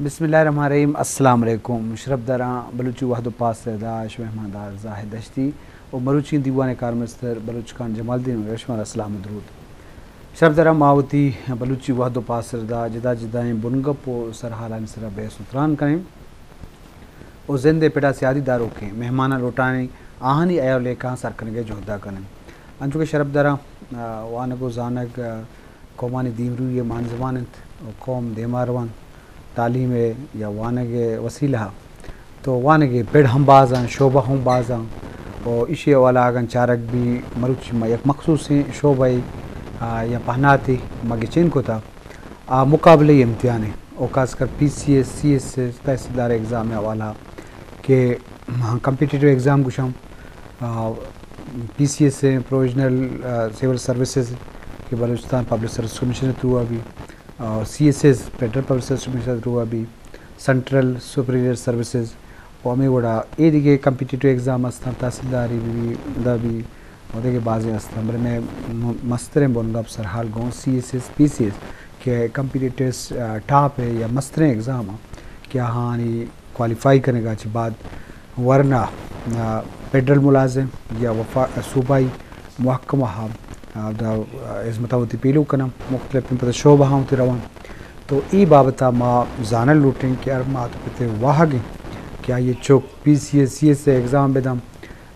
بسم اللہ الرحمن الرحیم۔ السلام علیکم۔ شرپداراں بلوچی وھد ءُ پاس ءِ سرا اش مہماندار زاہد دشتی ءُ مروچی دیوان ءِ کارمستر بلوچ خان جمالدین ءَ شمارا سلام ءُ درود۔ شرپداراں ما وتی بلوچی وھد ءُ پاس ءِ سرا جدا جدائیں بنگپ ءُ سرحالانی سرا بحث ءُ تران کنیں ءُ زند ءِ پڑا سیادی داروکیں مہماناں لوٹائیں آہانی ہیال ءُ لیکہاں سر کنگ ءِ جہد ءَ کنیں۔ انچو کہ شرپداراں، آ، وانگ ءُ زانگ، آ، قومانی دیمروئی ءِ مانزمان انت ءُ قوم دیما روان تعلیم ءِ یا وانگ ءِ وسیلہ ءَ، تو وانگ ءِ پڑ ہم باز آں، شعبہ ہم باز آں ءُ ایشی حوالہ اگاں چارگ بی مروچی ما یک مخصوصیں شعبہ ءِ، آ، یا پہناتے ما گچین کتا، آ مقابلہ امتحان ءِ ءُ خاص کر P C S, C S S, تحصیلدار ایگزام ءِ حوالہ کہ کمپیٹیٹو ایگزام گوشاں، آ، پی سی ایس ءِ پروویژنل، آ، سول سروسز کہ بلوچستان پبلک سروس کمیشن ءِ تھرو ءَ بی، آ، C S S federal public service commission ءِ تھرو ءَ بی، سینٹرل سپیریئر سروسز ءُ ہمے وڑا اے دگہ کمپیٹیٹو ایگزام استاں، تحصیلداری بی، دا بی، ءُ دگہ بازیں استاں، بلے مئے م-، مستریں بنگپ سرحال گوں سی ایس ایس، پی سی ایس کہ کمپیٹیٹرز، آ، ٹاپ ءِ یا مستریں ایگزام آں کہ آہانی کوالیفائی کنگ ءَ چہ بعد ورنا، آ، فیڈرل ملازم یا وفا-، صوبائی محکمہ ءَ، آ، دا، آ، ہزمت ءَ وتی پیلو کناں، مختلف پدا شعبہ ہاں وتی روان۔ تو اے بابت ءَ ما زانگ لوٹیں کہ ہر مات پت ءِ واہگ انت کہ آئی ءِ چک پی سی ایس، سی ایس ءِ ایگزام بداں،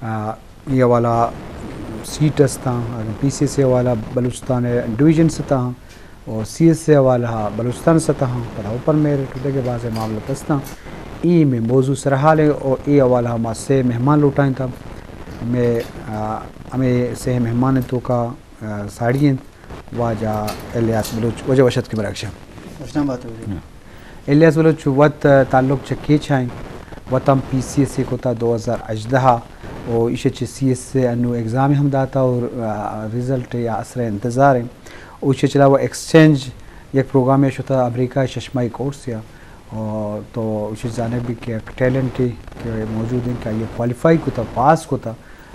آ، اے حوالہ سیٹ استاں، اگاں پی سی ایس ءِ حوالہ بلوچستان ءِ ڈویژن سطح آں، ءُ سی ایس ءِ حوالہ بلوچستان سطح آں، پدا اوپن میرٹ ءُ دگہ بازیں معاملات استاں۔ اے مئے موضوع سرحال ایں ءُ اے حوالہ ما سے مہمان لوٹائینتاں۔ مئے، آ، ہمے سے مہمان ءِ توکا، آ، ساڑی انت واجہ الیاس بلوچ۔ واجہ وش اتکے مراگش ءَ۔ وشنام بات ئے۔ الیاس بلوچ وت تعلق چہ کیچ ءَ انت، وت ہم پی سی ایس ءَ کتا دو ہزار ہژدہ ءَ ءُ ایشی ءَ چہ سی ایس ءِ انو ایگزام ہم داتا ءُ، آ، رزلٹ یا اثر ءِ انتظار انت۔ ءُ ایشی ءَ چہ علاوہ ایکسچینج یک پروگرامے ءَ شتا امریکہ ءَ شش ماہی کورسے ءَ، ءُ تو ایشی ءَ زانگ بی کہ یک ٹیلنٹے کہ موجود انت کہ آئی ءَ کوالیفائی کتا، پاس کتا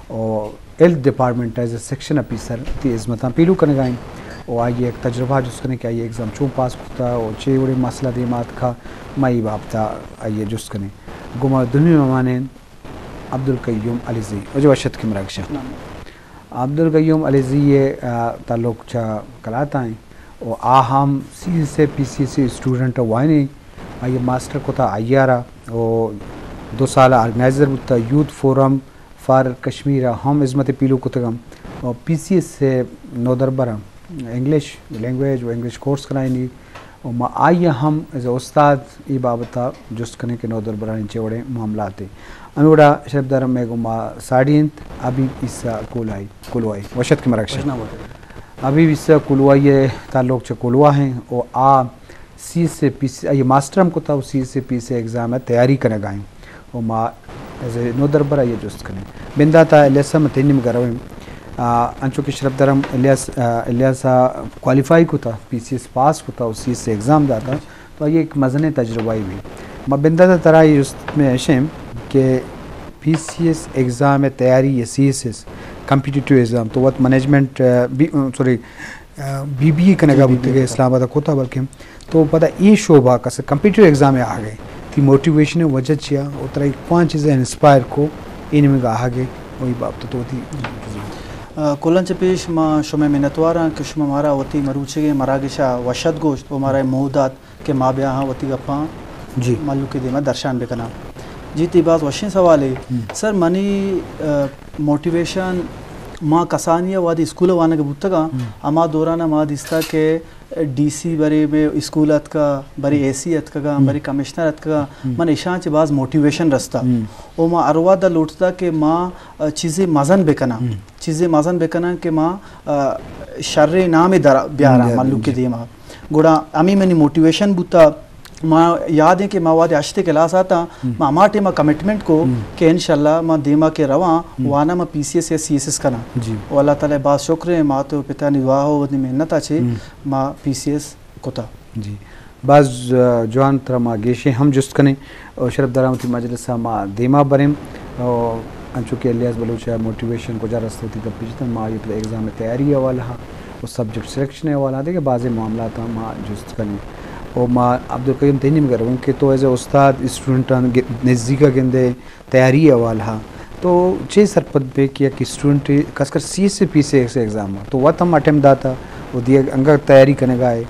ءُ ہیلتھ ڈپارٹمنٹ ءَ ایز اے سیکشن آفیسر وتی ہزمتاں پیلو کنگا انت ءُ آئی ءَ یک تجربہ جست کنیں کہ آئی ءَ ایگزام چون پاس کتا ءُ چے وڑیں مسئلہ دیما آتکا، ما اے بابت ءَ آئی ءَ جست کنیں۔ گوں ما دومی مہمان انت عبدالقیوم علیزئی۔ واجہ وش اتکے مراگش ءَ۔ عبدالقیوم علیزئی ءِ، آ، تعلق چہ کلات ءَ انت ءُ آ ہم سی ایس ءِ، پی سی ایس ءِ اسٹوڈنٹ ءُ وائنے۔ آئی ءَ ماسٹر کتا آئی آر ءَ ءُ دو سال ءَ آرگنائزر بوتا یوتھ فورم فار کشمیر ءَ ہم ہزمت پیلو کتگ انت ءُ پی سی ایس ءِ نودربر ءَ انگلش لینگویج ءُ انگلش کورس کنائینی ءُ ما آئی ءَ ہم ایز اے استاد اے بابت ءَ جست کنیں کہ نودربرانی چے وڑیں معاملات انت۔ ہمے وڑا شرپدار مئے گوما ساڑی انت حبیب عیسیٰ کولوائی۔ کولوائی۔ وش اتکے مراگش ءَ۔ وشنام بات ئے۔ حبیب عیسیٰ کولوائی ءِ تعلق چہ کولواہ انت ءُ آ سی ایس ءِ پی سی، آئی ءَ ماسٹر ہم کتا ءُ سی ایس ءِ پی سی ایگزام ءِ تیاری کنگا انت ءُ ما ایز اے نودربر آئی ءَ جست کنیں۔ بندات ءَ الیاس ءَ ما تئی نیمگ ءَ رویں۔ آ، انچو کہ شرپدار ہم الیاس، آ، الیاس ءَ کوالیفائی کتا، پی سی ایس پاس کتا ءُ سی ایس ءِ ایگزام داتا، تو آئی ءَ یک مزنیں تجربہ ئے بی۔ ما بندات ءَ ترا اے جست مئے اش انت کہ پی سی ایس ایگزام ءِ تیاری یا C S S competitive exam تو وت مینجمنٹ، آ، بی، سوری، آ، بی بی اے کنگا بوتگ ئے اسلام آباد ءَ کتا، بلکیں تو پدا اے شعبہ کس کمپیٹیٹو ایگزام ءَ آہگ ئے، تئی موٹیویشن ءِ وجہ چیا ءُ ترا اے کوان چیز ءَ انسپائر کو اے نیمگ ءَ آہگ ئے ءُ اے بابت ءَ تو وتی۔ آ، کلاں چہ پیش ما شمئے منتوار آں کہ شما مارا وتی مروچیگیں مراگش ءَ وش ات گوشت ءُ مارا اے موہ دات کہ ما بیاہاں وتی گپاں جی۔ مھلوک ءِ دیما درشان بکناں۔ جی، تئی باز وشیں سوالے۔ ہم۔ سر، منی، آ، موٹیویشن ما کسانی ءَ وہدے اسکول ءَ وانگ ءَ بوتگاں، ہم۔ ہما دوران ءَ ما دیستا کہ ڈی سی برے مئے اسکول اتکا، برے اے سی اتکگاں، ہم۔ برے کمشنر اتکگاں، ہم۔ من ایشاں چہ باز موٹیویشن رستا۔ ہم۔ ءُ ما ہر وہد ءَ لوٹتا کہ ما، آ، چیزے مزن بکناں، ہم۔ چیزے مزن بکناں کہ ما، آ، شریں نامے در بیاراں بیاراں، مھلوک ءِ جی۔ دیما۔ گڑا ہمے منی موٹیویشن بوتا۔ ما یاد ایں کہ ما وہدے ہشت کلاس آتاں، ہم۔ ما ہما ٹائم ءَ کمٹمنٹ کو ہم۔ کہ انشاءاللہ ما دیما کہ رواں، ہم۔ واناں ما پی سی ایس یا سی ایس ایس کناں۔ جی۔ ءُ اللہ تعالیٰ ءِ باز شکر ایں، مات ءُ پتانی دعا ءُ وتی محنت ءَ چہ ہم۔ ما پی سی ایس کتا۔ جی۔ باز، آ، جوان، ترا ما گیشیں ہم جست کنیں ءُ شرپداراں وتی مجلس ءَ ما دیما بریں ءُ انچو کہ الیاس بلوچ ءِ موٹیویشن کجا رست، وتی گپ جتن، ما آئی ءَ پدا ایگزام ءِ تیاری ءِ حوالہ ءَ ءُ سبجیکٹ سلیکشن ءِ حوالہ ءَ دگہ بازیں معاملات ءَ ما جست کنیں۔ او ما عبدالقیوم تئی نیمگا رویں کہ تو ایز اے استاد اسٹوڈنٹاں گ-، نزیکا گندے تیاری حوالہ، تو چے سرپد بے کہ یک اسٹوڈنٹ خاص کر C S S P C S exam, تو وت ہم اٹیمپٹ داتا، او دیگ انگا تیاری کنگا ہے،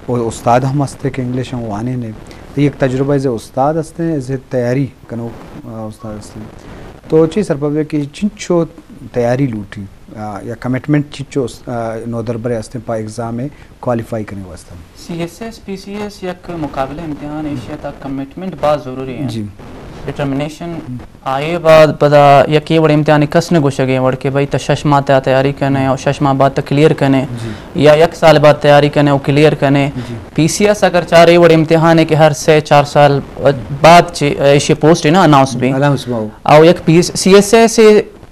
او استاد ہم ہستے کہ انگلش ہم وانے نے، تو یک تجربہ ایز اے استاد ہستے، ایز اے تیاری کنوک، آ، استاد ہستے، تو چے سرپد بے کہ چنچو تیاری لوٹی، آ، یا کمٹمنٹ چنچو اس-، آ، نودربرے ہستے پا ایگزام کوالیفائی کنگ واسطہ؟ سی ایس ایس، پی سی ایس یک مقابلہ امتحان، ایشی ء تھا کمٹمنٹ باز ضروری ہے۔ جی۔ ڈٹرمنیشن۔ آئے بعد پدا یک اے وڑ امتحان کس نہ گوشگے وڑ کہ بھائی تو شش ماہ تھا تیاری کنے اور شش ماہ بعد تو کلیئر کنے، جی۔ یا یک سال بعد تیاری کنے اور کلیئر کنے۔ جی۔ پی سی ایس اگر چار اے وڑ امتحان ہے کہ ہر سے چار سال بعد چی-، ایشی پوسٹ ہے نا اناؤنس بھی۔ اناؤنس بھی ہو۔ اور یک P C S S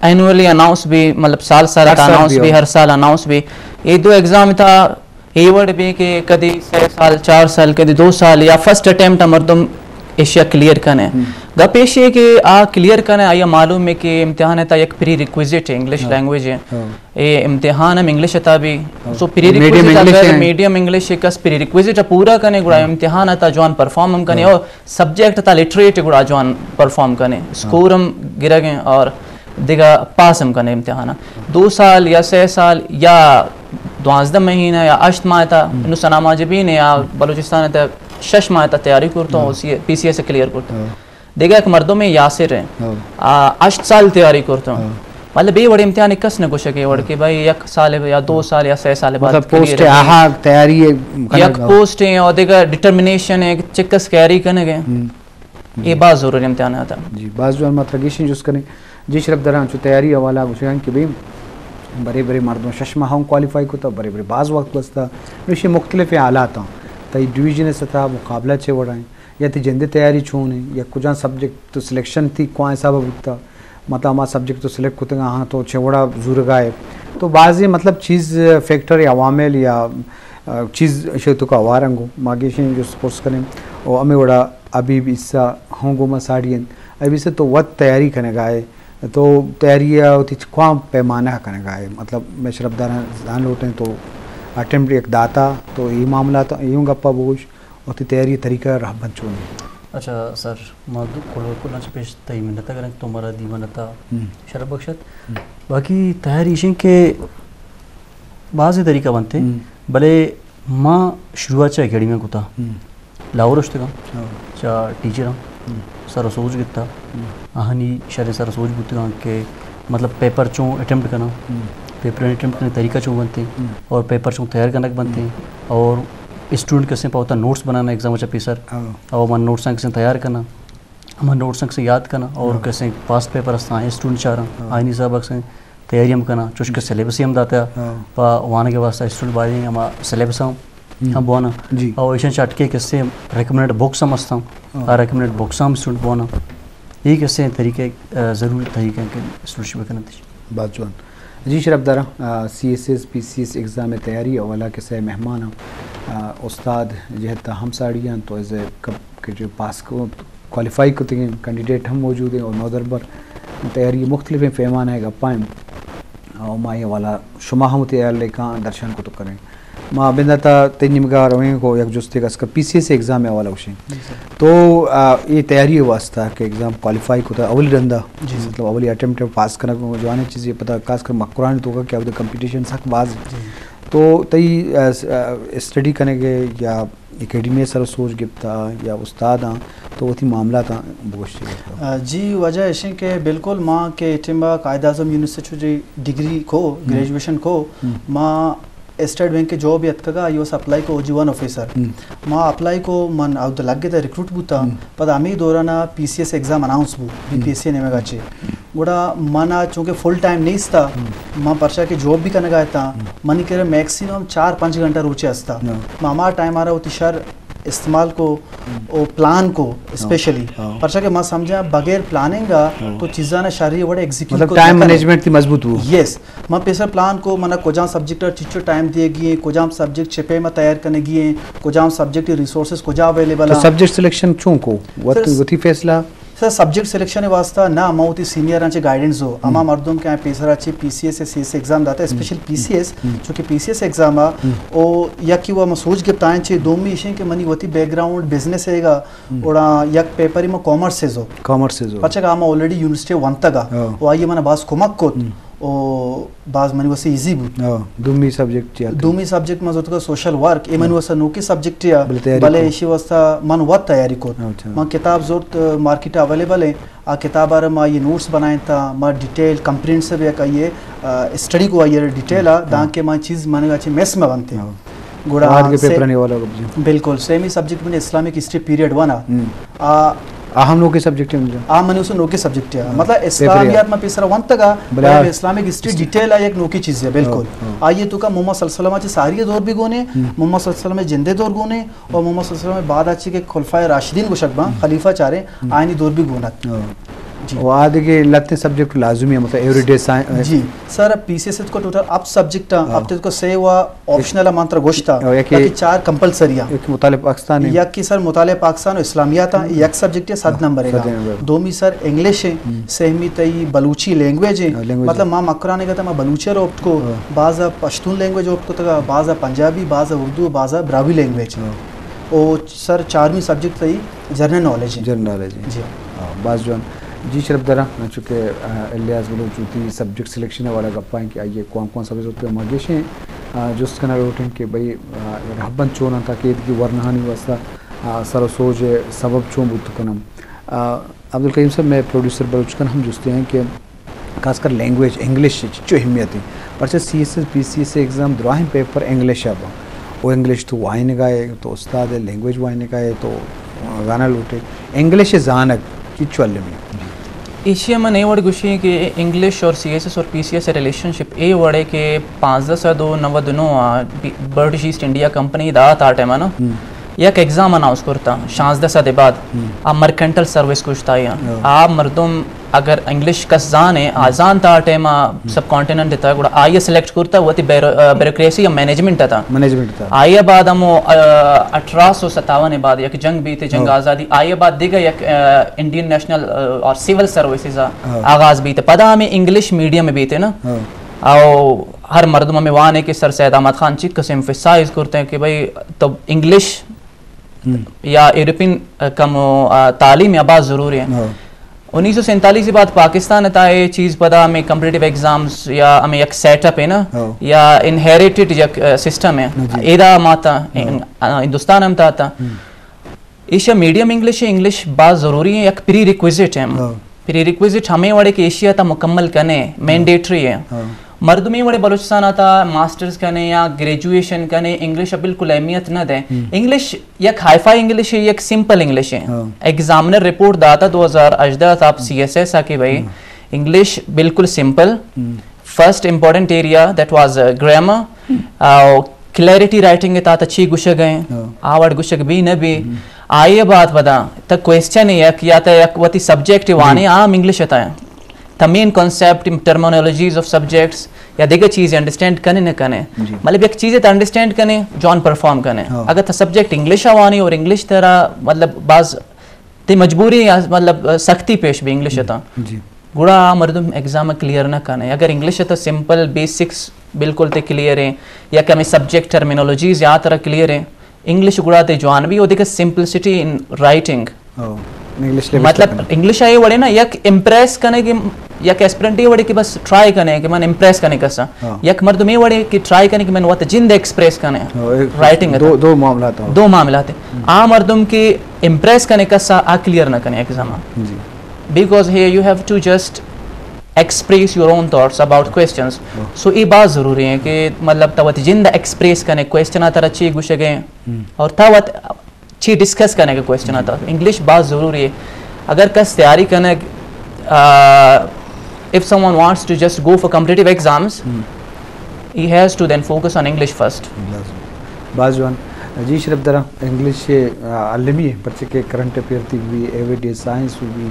annually announce بھی، مطلب سال سال ہر سال اناؤنس بھی بھی ہو۔ ہر سال اناؤنس بھی۔ یہ دو ایگزام تھا اے وڑ بی کہ کدی سہ سال، چار سال، کدی دو سال یا فرسٹ اٹیمپٹ مردم ایشیا کلیئر کنے۔ ہم۔ گپ ایشی ہے کہ آ کلیئر کنے، آیا معلوم ہے کہ امتحان ہے تا یک پری ریکویزٹ ہے، انگلش ہاں۔ لینگویج ہے۔ ہاں۔ اے امتحان ہم انگلش تا بھی۔ ہاں۔ سو پری میڈیم ریکویزٹ انگلش اگر ہے۔ میڈیم انگلش ہے، کس پری ریکویزٹ پورا کنے، گڑا ہاں۔ امتحان تا جوان پرفارم ہم کنے ہاں۔ اور سبجیکٹ تا لٹریٹ گڑا جوان پرفارم کنے۔ ہاں۔ اسکور ہم گرگ ہیں اور دگہ پاس ہم کنے امتحان۔ دو سال یا سہ سال یا دوازدہ مہینہ یا ہشت ماہ تا ہم۔ انو سنا ماجبین یا ہم۔ بلوچستان تا شش ماہ تا تیاری کرتا ہوں، ہاں۔ سی-، پی سی ایس کلیئر کرتا ہوں۔ ہاں۔ دگہ ایک مردم یاسر ہے۔ ہاں۔ آ، ہشت سال تیاری کرتا ہوں۔ ہاں۔ مطلب، بے وڑ امتحان کس نہ گوشے کہ وڑ ہاں۔ کہ بھائی، یک سال یا دو سال یا سہ سال بعد مطلب، کلیئر پوسٹ ہے۔ آہا، تیاری ہے، یک کنگ پوسٹ ہے اور دگہ ڈٹرمنیشن ہے کہ چکس کیری کنگ ہے۔ ہم۔ اے باز ضروری امتحان آتا۔ جی، باز جوان، ما ترا گیشیں جست کنیں۔ جی شرف دراں، چو تیاری حوالہ گوشگاں کہ بے برے برے مردم شش ماہ ہم کوالیفائی کتا، برے برے باز وقت گوستا۔ نو ایشی مختلف حالات ہاں۔ تئی ڈویژن سطح مقابلہ چے وڑا ہیں؟ یا تئی جندے تیاری چون ہیں؟ یا کجا سبجیکٹ تو سلیکشن تئی کواں حساب بوتا؟ مطلب ہما سبجیکٹ تو سلیکٹ کتگا ہاں تو چے وڑا زورگا ہے؟ تو بعضی مطلب چیز فیکٹر یا عوامل یا، آ، چیز شے تو کا وارنگو۔ ما گیشیں جست پرس کنیں۔ او ہمیں وڑا حبیب عیسیٰ ہوں گوما ساڑی انت۔ حبیب عیسیٰ تو وت تیاری کنگا ہے، تو تیاری ء وتی کواں پیمانہ کنگا ہے؟ مطلب، مئے شرپداراں زان لوٹیں تو اٹیمپٹ یک داتا، تو اے معاملات ایوں گپا بگوش، وتی تیاری طریقہ رہبند چون انت؟ اچھا سر، ما دو کل، کلاں چہ پیش تئی منت ء گراں کہ تو مارا دیوان ء تہا ہم۔ شرپ بخشت۔ ہم۔ باقی تیاری ایشیں کہ بازیں طریقہ بنت، ہم۔ بلے ما شروعات چہ اکیڈمی ء کتا۔ ہم۔ لاہور ء شتگاں، ہاں۔ چہ ٹیچراں ہم۔ سر ء سوج گتا۔ ہم۔ آہانی شریں سر ء سوج بوتگاں کہ مطلب پیپر چوں اٹیمپٹ کناں، ہم۔ پیپر اٹیمپٹ کنگ طریقہ چوں بنت ہم۔ اور پیپر چوں تیار کنگ بنت ہم۔ اور اسٹوڈنٹ کسیں پہ وتا نوٹس بنانا ایگزام ء چہ پیسر، ہاں۔ اور من نوٹساں کسیں تیار کناں۔ ہما نوٹس کسے یاد کناں اور ہاں۔ کسے پاسٹ پیپر استاں، اسٹوڈنٹ چاراں، ہاں۔ آئینی حساب کسے تیاری ہم کناں، چوش کہ ہاں۔ سلیبس ہی ہم داتا، ہاں۔ پہ وانگ واسطہ اسٹوڈنٹ باریں ہما سلیبس ہم، ہم۔ ہم بوانا۔ جی۔ اور ایشاں چٹکے کسے ریکمنڈڈ بکس ہم استاں، ہاں۔ آ ریکمنڈڈ بکس ہم اسٹوڈنٹ بوانا۔ یہ کسے طریقے، آ، ضروری طریقے کہ اسٹوڈنٹ شبہ کنت۔ بات جوان۔ جی شرف دارا، آ، سی ایس ایس، پی سی ایس ایگزام تیاری حوالہ کسے مہمان ہم، آ، استاد جہت ہم ساڑی ہیں تو ایز اے کب کہ جو پاس کو کوالیفائی کتگیں کینڈیڈیٹ ہم موجود ہیں اور نودربر تیاری مختلف پیمانہ ء گپاں اور ما یہ والا شما ہم تیار لیکاں درشان کو تو کریں۔ ما بندہ تا تئی نیمگا رویں کو یک جستے کا اس کا پی سی ایس ایگزام ہے والا وشیں۔ جی سر۔ تو، آ، یہ تیاری واسطہ کہ ایگزام کوالیفائی کو تا اولی رندا، جی سر۔ مطلب اولی اٹیمپٹ پاس کرنا کو جوانے چیزیں پتہ خاص کر مکران تو کا کیا ادھر کمپٹیشن سخت باز ہے۔ جی۔ تو تئی، آ، س-، آ، اسٹڈی کرنے کے یا اکیڈمی ء سر ء سوج گپتا یا استاداں تو وتی معاملاتاں بگوشتی گپتا؟ آ، جی، وجہ ایشیں کہ بالکل ما کہ ٹیما قائد اعظم یونیورسٹی ڈگری کو، ہم۔ گریجویشن کو، ہم۔ ما اسٹیٹ بینک ء جاب اتکگا، آئی او اپلائی کو او جی ون آفیسر۔ ہم۔ ما اپلائی کو من اودا لگے تا ریکروٹ بوتا، ہم۔ پدا ہمیں دوران پی سی ایس ایگزام اناؤنس بو، بی پی ایس سی نیمگا چے۔ گڑا من آ چونکہ فل ٹائم نیستا، ہم۔ من پرچا کہ جاب بھی کنگا اتاں، ہم۔ منی کرے میکسیمم چار پنچ گھنٹہ روچے استا۔ ہاں۔ من ہما ٹائم آرا وتی شر استعمال کو، ہم۔ او پلان کو ہاں۔ اسپیشلی۔ ہاں۔ پرچا کہ من سمجھا بغیر پلاننگ آ ہاں۔ تو چیزاں شری وڑے ایگزیکیوٹ مطلب کو ٹائم نہ کرے۔ مینجمنٹ تھی مضبوط ہو۔ یس۔ من پیسر پلان کو، من کجام سبجیکٹ چچو ٹائم دیے گی ہیں، کجام سبجیکٹ چپے میں تیار کرنے گی ہیں، کجام سبجیکٹ ریسورسز کجا اویلیبل تو ہیں۔ سبجیکٹ سلیکشن چون کو؟ وت-، سر، وتی فیصلہ؟ سر، سبجیکٹ سلیکشن ءِ واسطہ نہ، ما وتی سینئراں چہ گائیڈنس زو، ہما مردم کہ آئیں پیسرا چہ پی سی ایس ءِ سی ایس ایگزام داتا، اسپیشل پی سی ایس، چونکہ پی سی ایس ایگزام ءَ او یکی و ما سوج گپت آئیں چہ، دومی ایشیں کہ منی وتی بیک گراؤنڈ بزنس ءِ گا، اوڑا یک پیپری ما کامرس ءِ زو۔ کامرس ءِ زو۔ پچک آ ما آلریڈی یونیورسٹی ونتگا، او آئی ءَ منا باز کمک کت۔ او باز منی واسطہ ایزی بوت۔ ہاں، دومی سبجیکٹ چیا تئی؟ دومی سبجیکٹ من زرتگ سوشل ورک، اے منی واسطہ نوکیں سبجیکٹ یا، بلے تیاری بلے کت۔ ایشی واسطہ من وت تیاری کت۔ اچھا۔ من کتاب زرت، مارکیٹ اویلیبل ہیں، آ کتاب ءَ ما یہ نوٹس بنائیں تا، ما ڈیٹیل کمپریہنسو یک آئیے، آ، اسٹڈی کو آئیے ڈیٹیل آ، ہاں۔ دانکہ ما چیز منگا چے مس مہ بنتے۔ ہاں۔ گڑا آدگہ سے-، پیپرانی والا گپ جی۔ بالکل، سیمی سبجیکٹ من اسلامک ہسٹری پیریڈ ون آ۔ ہم۔ آ، آ ہم نوکیں سبجیکٹ ہیں مجھے۔ آ منی اسے نوکیں سبجیکٹ ہیں۔ ہاں۔ مطلب، پیپر اسلامیات یا۔ ما پیسرا ونتگا، بلے بلے آ، اسلامک ہسٹری ہسٹری۔ ڈیٹیل آ یک نوکیں چیز ہے، بالکل۔ ہاں، ہاں۔ آئیے تو کا محمد صلی اللہ علیہ وسلم چے ساری دور بھی گونے، ہم۔ محمد صلی اللہ علیہ وسلم جندے دور گونے، اور محمد صلی اللہ علیہ وسلم بعد آچے کہ خلفائے راشدین گوشگ باں، ہم۔ خلیفہ چارے، ہم۔ آئینی دور بھی گونت۔ ہاں۔ جی۔ و آدگہ لہتیں سبجیکٹ لازمی ہیں، مطلب ایوری ڈے سائنس۔ جی۔ سر، پی سی ایس ءِ تو ٹوٹل ہپت سبجیکٹ ہیں، ہاں۔ ہپت ءِ تو سے و آپشنل مان ترا گوشتا، او، یکی، یکی چار کمپلسری ہیں۔ یکی مطالعہ پاکستان ہے۔ یکی سر مطالعہ پاکستان و اسلامیات ہیں، ہاں۔ یک سبجیکٹ ہے، صد ہاں، نمبر ہے۔ صد نمبر۔ دومی سر انگلش ہے، ہم۔ سیمی تئی بلوچی لینگویج ہے۔ ہاں، لینگویج مطلب ہے۔ ما مکران گتا ما بلوچی رو اپت کو، ہاں۔ بعض پشتون لینگویج اپت کو تگا، بعض پنجابی، بعض اردو، بعض براہوئی لینگویج۔ ہاں۔ او سر، چارمی سبجیکٹ تئی جنرل نالج ہے۔ جنرل نالج ہے۔ جی۔ ہاں، باز جوان۔ جی شرف دراں، چونکہ، آ، الیاس بلوچ وتی سبجیکٹ سلیکشن ءِ والا گپاں کہ آئیے کوان کوان سبجیکٹ ما گیشیں، آ، جست کنا لوٹیں کہ بھئی، آ، رہبند چون انت تاکہ ایدگی ورنہانی واسطہ، آ، سر و سوج ءِ سبب چون بوت کنن۔ آ، عبدالقیوم صاحب، مئے پروڈیوسر بلوچ کن ہم جستے ہیں کہ خاص کر لینگویج انگلش ءِ چچو اہمیت انت، پرچہ سی ایس ایس، پی سی ایس ایگزام دراہیں پیپر انگلش ءَ باں۔ او انگلش تو وائنگا ئے، تو استاد ئے، لینگویج وائنگا ئے، تو زانگ لوٹے۔ انگلش ءِ زانگ چچو المی؟ ایشی ءَ من اے وڑ گوشیں کہ انگلش اور سی ایس ایس اور پی سی ایس ءِ ریلیشن شپ اے وڑ ہے کہ پانزدہ سد و نود و نو آ بی-، برٹش ایسٹ انڈیا کمپنی دا آتا ٹائم نا، ہم۔ یک ایگزام اناؤنس کرتا، شانزدہ سد بعد، ہم۔ آ مرکنٹل سروس گوشتا یا۔ ہاں۔ آ مردم اگر انگلش کس زانے، آ ہم۔ زانتا آ ٹائم آ ہم۔ سب کانٹیننٹ تا، گڑا آئی سلیکٹ کرتا، وتی بیرو-، آ، بیوروکریسی یا مینجمنٹ تا۔ مینجمنٹ تا۔ آئی بعد ہمو، آ، اٹھارہ سو ستاون بعد یک جنگ بیتے، جنگ ہاں۔ آزادی، آئی بعد دیگہ یک، آ، انڈین نیشنل، آ، اور سول سروسز آ ہاں۔ آغاز بیتے۔ پدا ہمیں انگلش میڈیم بیتے نا۔ ہاں۔ او ہر مردم ہمیں وانے کہ سر سید احمد خان چی قسم ایمفسائز کرتے ہیں کہ بھئی تو انگلش ہم۔ یا یورپین، آ، کم و، آ، تعلیم یا باز ضروری ہے۔ ہاں۔ انیس سو سینتالیس بعد پاکستان تا اے چیز پدا ہمیں کمپٹیٹیو ایگزامز یا ہمیں یک سیٹ اپ ہے نا، ہاں۔ یا انہیریٹڈ یک، آ، سسٹم ہے۔ جی۔ ایدا ماتا، ہاں۔ ان-، آ، ہندوستان ہم تا تا۔ ہم۔ ایشا میڈیم انگلش ہے، انگلش باز ضروری ہے، یک پری ریکویزٹ ہے۔ ہاں۔ پری ریکویزٹ ہمیں وڑے کہ ایشی ءَ تا مکمل کنے، ہاں۔ مینڈیٹری ہے۔ ہاں۔ مردم اے وڑے بلوچستان ءَ تا ماسٹرز کنے یا گریجویشن کنے، انگلش ءَ بالکل اہمیت نہ دے۔ ہم۔ انگلش یک ہائی فائی انگلش ہے، یک سمپل انگلش ہے۔ ہاں۔ ایگزامنر رپورٹ داتا دو ہزار ہژدہ تا آپ ہم۔ سی ایس ایس آ کہ بھائی، ہم۔ انگلش بالکل سمپل۔ ہم۔ First important area that was grammar. ہم۔ او کلیئرٹی رائٹنگ ءِ تہا تا چی گوشگ ءَ ایں، ہاں۔ آ وڑ گوشگ بی نہ بی۔ ہم۔ آئی ءَ بعد پدا تا کوئسچن یک یا تا یک وتی سبجیکٹ وانے ہم۔ عام انگلش ءِ تہا۔ تا مین کانسیپٹ، ٹرمینالوجیز آف سبجیکٹس یا دیگہ چیز انڈرسٹینڈ کنے نہ کنے۔ جی۔ مطلب یک چیز تا انڈرسٹینڈ کنے، جوان پرفارم کنے۔ ہاں۔ اگر تا سبجیکٹ انگلش ءَ وانے اور انگلش ترا مطلب باز تی مجبوری یا مطلب سختی پیش بی انگلش ءِ تہا۔ جی۔ گڑا آ مردم ایگزام کلیئر نہ کنے۔ اگر انگلش ءِ تہا سمپل بیسکس بالکل تے کلیئر ہیں، یا کہ ہمیں سبجیکٹ ٹرمینالوجیز یا ترا کلیئر ہیں، انگلش گڑا تے جوان بی، او دیکھا simplicity in writing. O, English level مطلب، تک۔ انگلش آئے وڑے نا، یک امپریس کنے کہ، یک ایسپرنٹ اے وڑے کہ بس ٹرائی کنے کہ من امپریس کنے کسا۔ ہاں۔ یک مردم اے وڑے کہ ٹرائی کنے کہ من وت جند ایکسپریس کنے۔ ہاں، ایک رائٹنگ دو، ءِ تہا۔ دو معاملات ہو۔ دو معاملات ہیں۔ ہم۔ آ مردم کہ امپریس کنے کسا، آ کلیئر نہ کنے ایگزام۔ جی۔ Because here you have to just express your own thoughts about questions. ہاں۔ سو اے باز ضروری ہے کہ مطلب تا وت جند ایکسپریس کنے، کوئسچن آ ترا چی گوشگے ہم۔ اور تا وت چی ڈسکس کنے کہ کوئسچن آ ترا۔ انگلش باز ضروری ہے۔ اگر کس تیاری کنے، آ، if someone wants to just go for competitive exams, ہم۔ He has to then focus on English first. لازم۔ باز جوان۔ جی شرف دراں، انگلش، آ، المی ہے، پرچہ کہ کرنٹ افیئر تھی بی، ایوریڈے سائنس بی،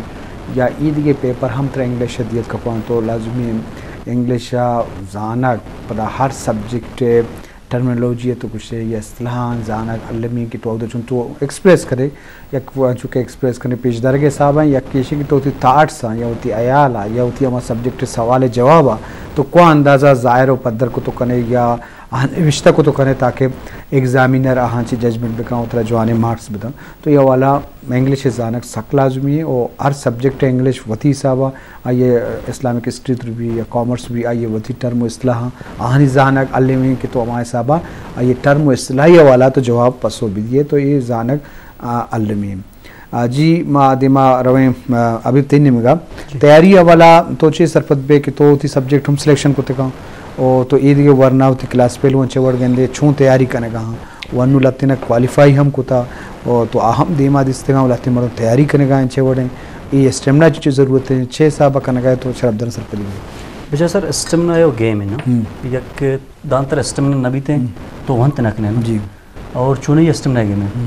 یا ایدگہ پیپر ہم ترا انگلش ءَ دیت کپاں، تو لازمی ہے انگلش ءَ زانگ، پدا ہر سبجیکٹ ءِ ٹرمینالوجی ءَ تو گوشے یا اصطلاحاں زانگ المی کہ تو اودا چون تو ایکسپریس کرے، یک چونکہ ایکسپریس کرنے پیش دارگ ءِ حساب ءَ، یک ایشی کہ تو وتی تھاٹس آں یا وتی حیال آں یا وتی ہما سبجیکٹ ءِ سوال ءِ جواب ءَ تو کواں اندازہ ظاہر و پدر کتو کنے یا آہاں نوشتہ کتو کنے تاکہ ایگزامینر آہاں چی ججمنٹ بکن و ترا جوانیں مارکس بدن۔ تو یہ والا انگلش ءِ زانگ سک لازمی ہے و ہر سبجیکٹ ءِ انگلش وتی حساب ءَ، آئی ءِ اسلامک ہسٹری تر بی یا کامرس بی، آئی ءِ وتی ٹرم و اصطلاح آں، آہانی زانگ المی کہ تو ہما حساب ءَ آئی ءِ ٹرم و اصطلاحی حوالہ تو جواب پسو بدیے تو یہ زانگ، آ، المی۔ آ، جی، ما دیما رویں، آ، حبیب تئی نیمگا۔ جی۔ تیاری حوالہ تو چے سرپد بے کہ تو وتی سبجیکٹ ہم سلیکشن کتگاں او تو اے دگہ ورنا وتی کلاس پیلوان چے وڑ گندے چون تیاری کنگا ہاں؟ و انو لتینا کوالیفائی ہم کتا او تو آ ہم دیما دیستگاں و لتین مردم تیاری کنگا ہیں چے وڑیں؟ اے اسٹیمنا چی چی ضرورت ہے؟ چے حساب کنگا ہے تو شرف درن سرپدی بے؟ بچا سر، اسٹیمنا یو گیم ہے نا۔ ہم۔ یک دانتر اسٹیمنا نہ بیتے ہم۔ تو ونت نہ کنے نا۔ جی۔ اور چونی اسٹیمنا گیم ہے۔ ہم۔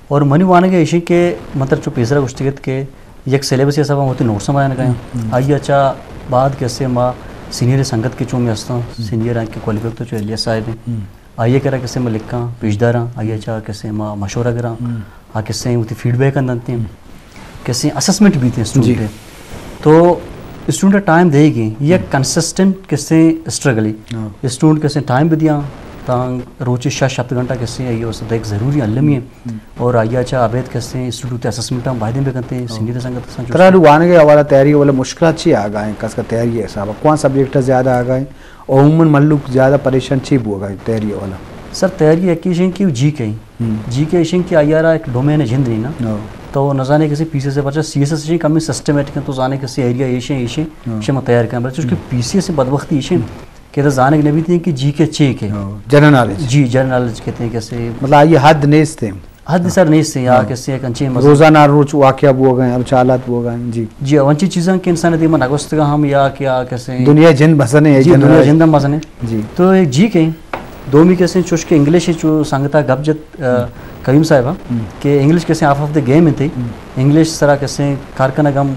اور منی وانگ ایشی کہ من تر چو پیسرا گوشتگ ات کہ یک سلیبس ءِ حساب ءَ وتی نوٹس ہم بنائینگ ءَ آں۔ ہم، ہم۔ آئی ءَ چا بعد کسے ما سینئر سنگت کہ چون میں ہستاں، ہم۔ سینئر آں کہ کوالیفائی تو چو الیاس صاحب ہیں۔ ہم۔ آئی ءِ کرا کسے ما لکھاں، پیش داراں، آئی ءَ چا کسے ما مشورہ گراں، ہم۔ آ کسے وتی فیڈ بیک ہم دنتے ہیں۔ ہم۔ کسے اسسمنٹ بیتے ہیں اسٹوڈنٹ جی۔ ءِ۔ تو اسٹوڈنٹ ٹائم دے گے، یہ ہم۔ کنسسٹنٹ کسے اسٹرگل ہے۔ ہاں۔ اسٹوڈنٹ کسے ٹائم بھی دیاں، تاں روچے شش ہفت گھنٹہ کسے آئی ءِ واسطہ دیکھ ضروری المی ہے۔ ہم۔ اور آئی ءَ چا ابید کسے اسٹوڈنٹ اسسمنٹ ہم بایدیں بکنتے ہیں، ہاں۔ سینئر سنگت کساں چوش ترا نو وانگ ءِ حوالہ تیاری ءِ حوالہ مشکلات چی آگا ہیں؟ خاص کر تیاری ءِ حساب ءَ کون سبجیکٹ زیادہ آگا ہیں؟ اور عموماً ملوک زیادہ پریشان چی بوگا ہیں تیاری ءِ حوالہ؟ سر، تیاری یکی ایش ہیں کہ جی کے ہیں۔ ہم۔ جی کے ایش ہیں کہ آئی ءَ را ایک ڈومین ہے جند نہیں نا۔ ہاں۔ تو نہ زانے کسے پی سی ایس ءِ پرچا سی ایس ایس ایش ہیں کمی سسٹمیٹک ہیں، تو زانے کسے ایریا ایش ہیں، ایش ہیں، ہاں۔ شما تیار کریں۔ بلے چونکہ ہم۔ پی سی ایس ءِ بدبختی ایش ہیں ہم۔ کہ تو زانگ نہ بیتی ہیں کہ جی کے چے کے۔ ہاں، جنرل نالج۔ جی، جنرل نالج کہتے ہیں کسے۔ مطلب، آئی حد نیست ہیں۔ حد سر نیست ہیں، یا ہاں۔ کسے ایک انچے مزے۔ روزانہ روچ واقعہ بوگا ہیں، روچ حالات بوگا ہیں، جی۔ جی، انچی چیزاں کہ انسان دیما نگوستگا ہم یا کیا کسے۔ دنیا جند بسنے ہیں، جی، جنرل دنیا نالج۔ جند ہم بسنے۔ جی۔ تو ایک جی کے، دومی کسے چوش کے انگلش چو سنگتا گپ جت، آ، ہم۔ کریم صاحب، ہم۔ کہ انگلش کسے آف آف دی گیم انتے۔ ہم۔ انگلش سرا کسے کار کنگ ہم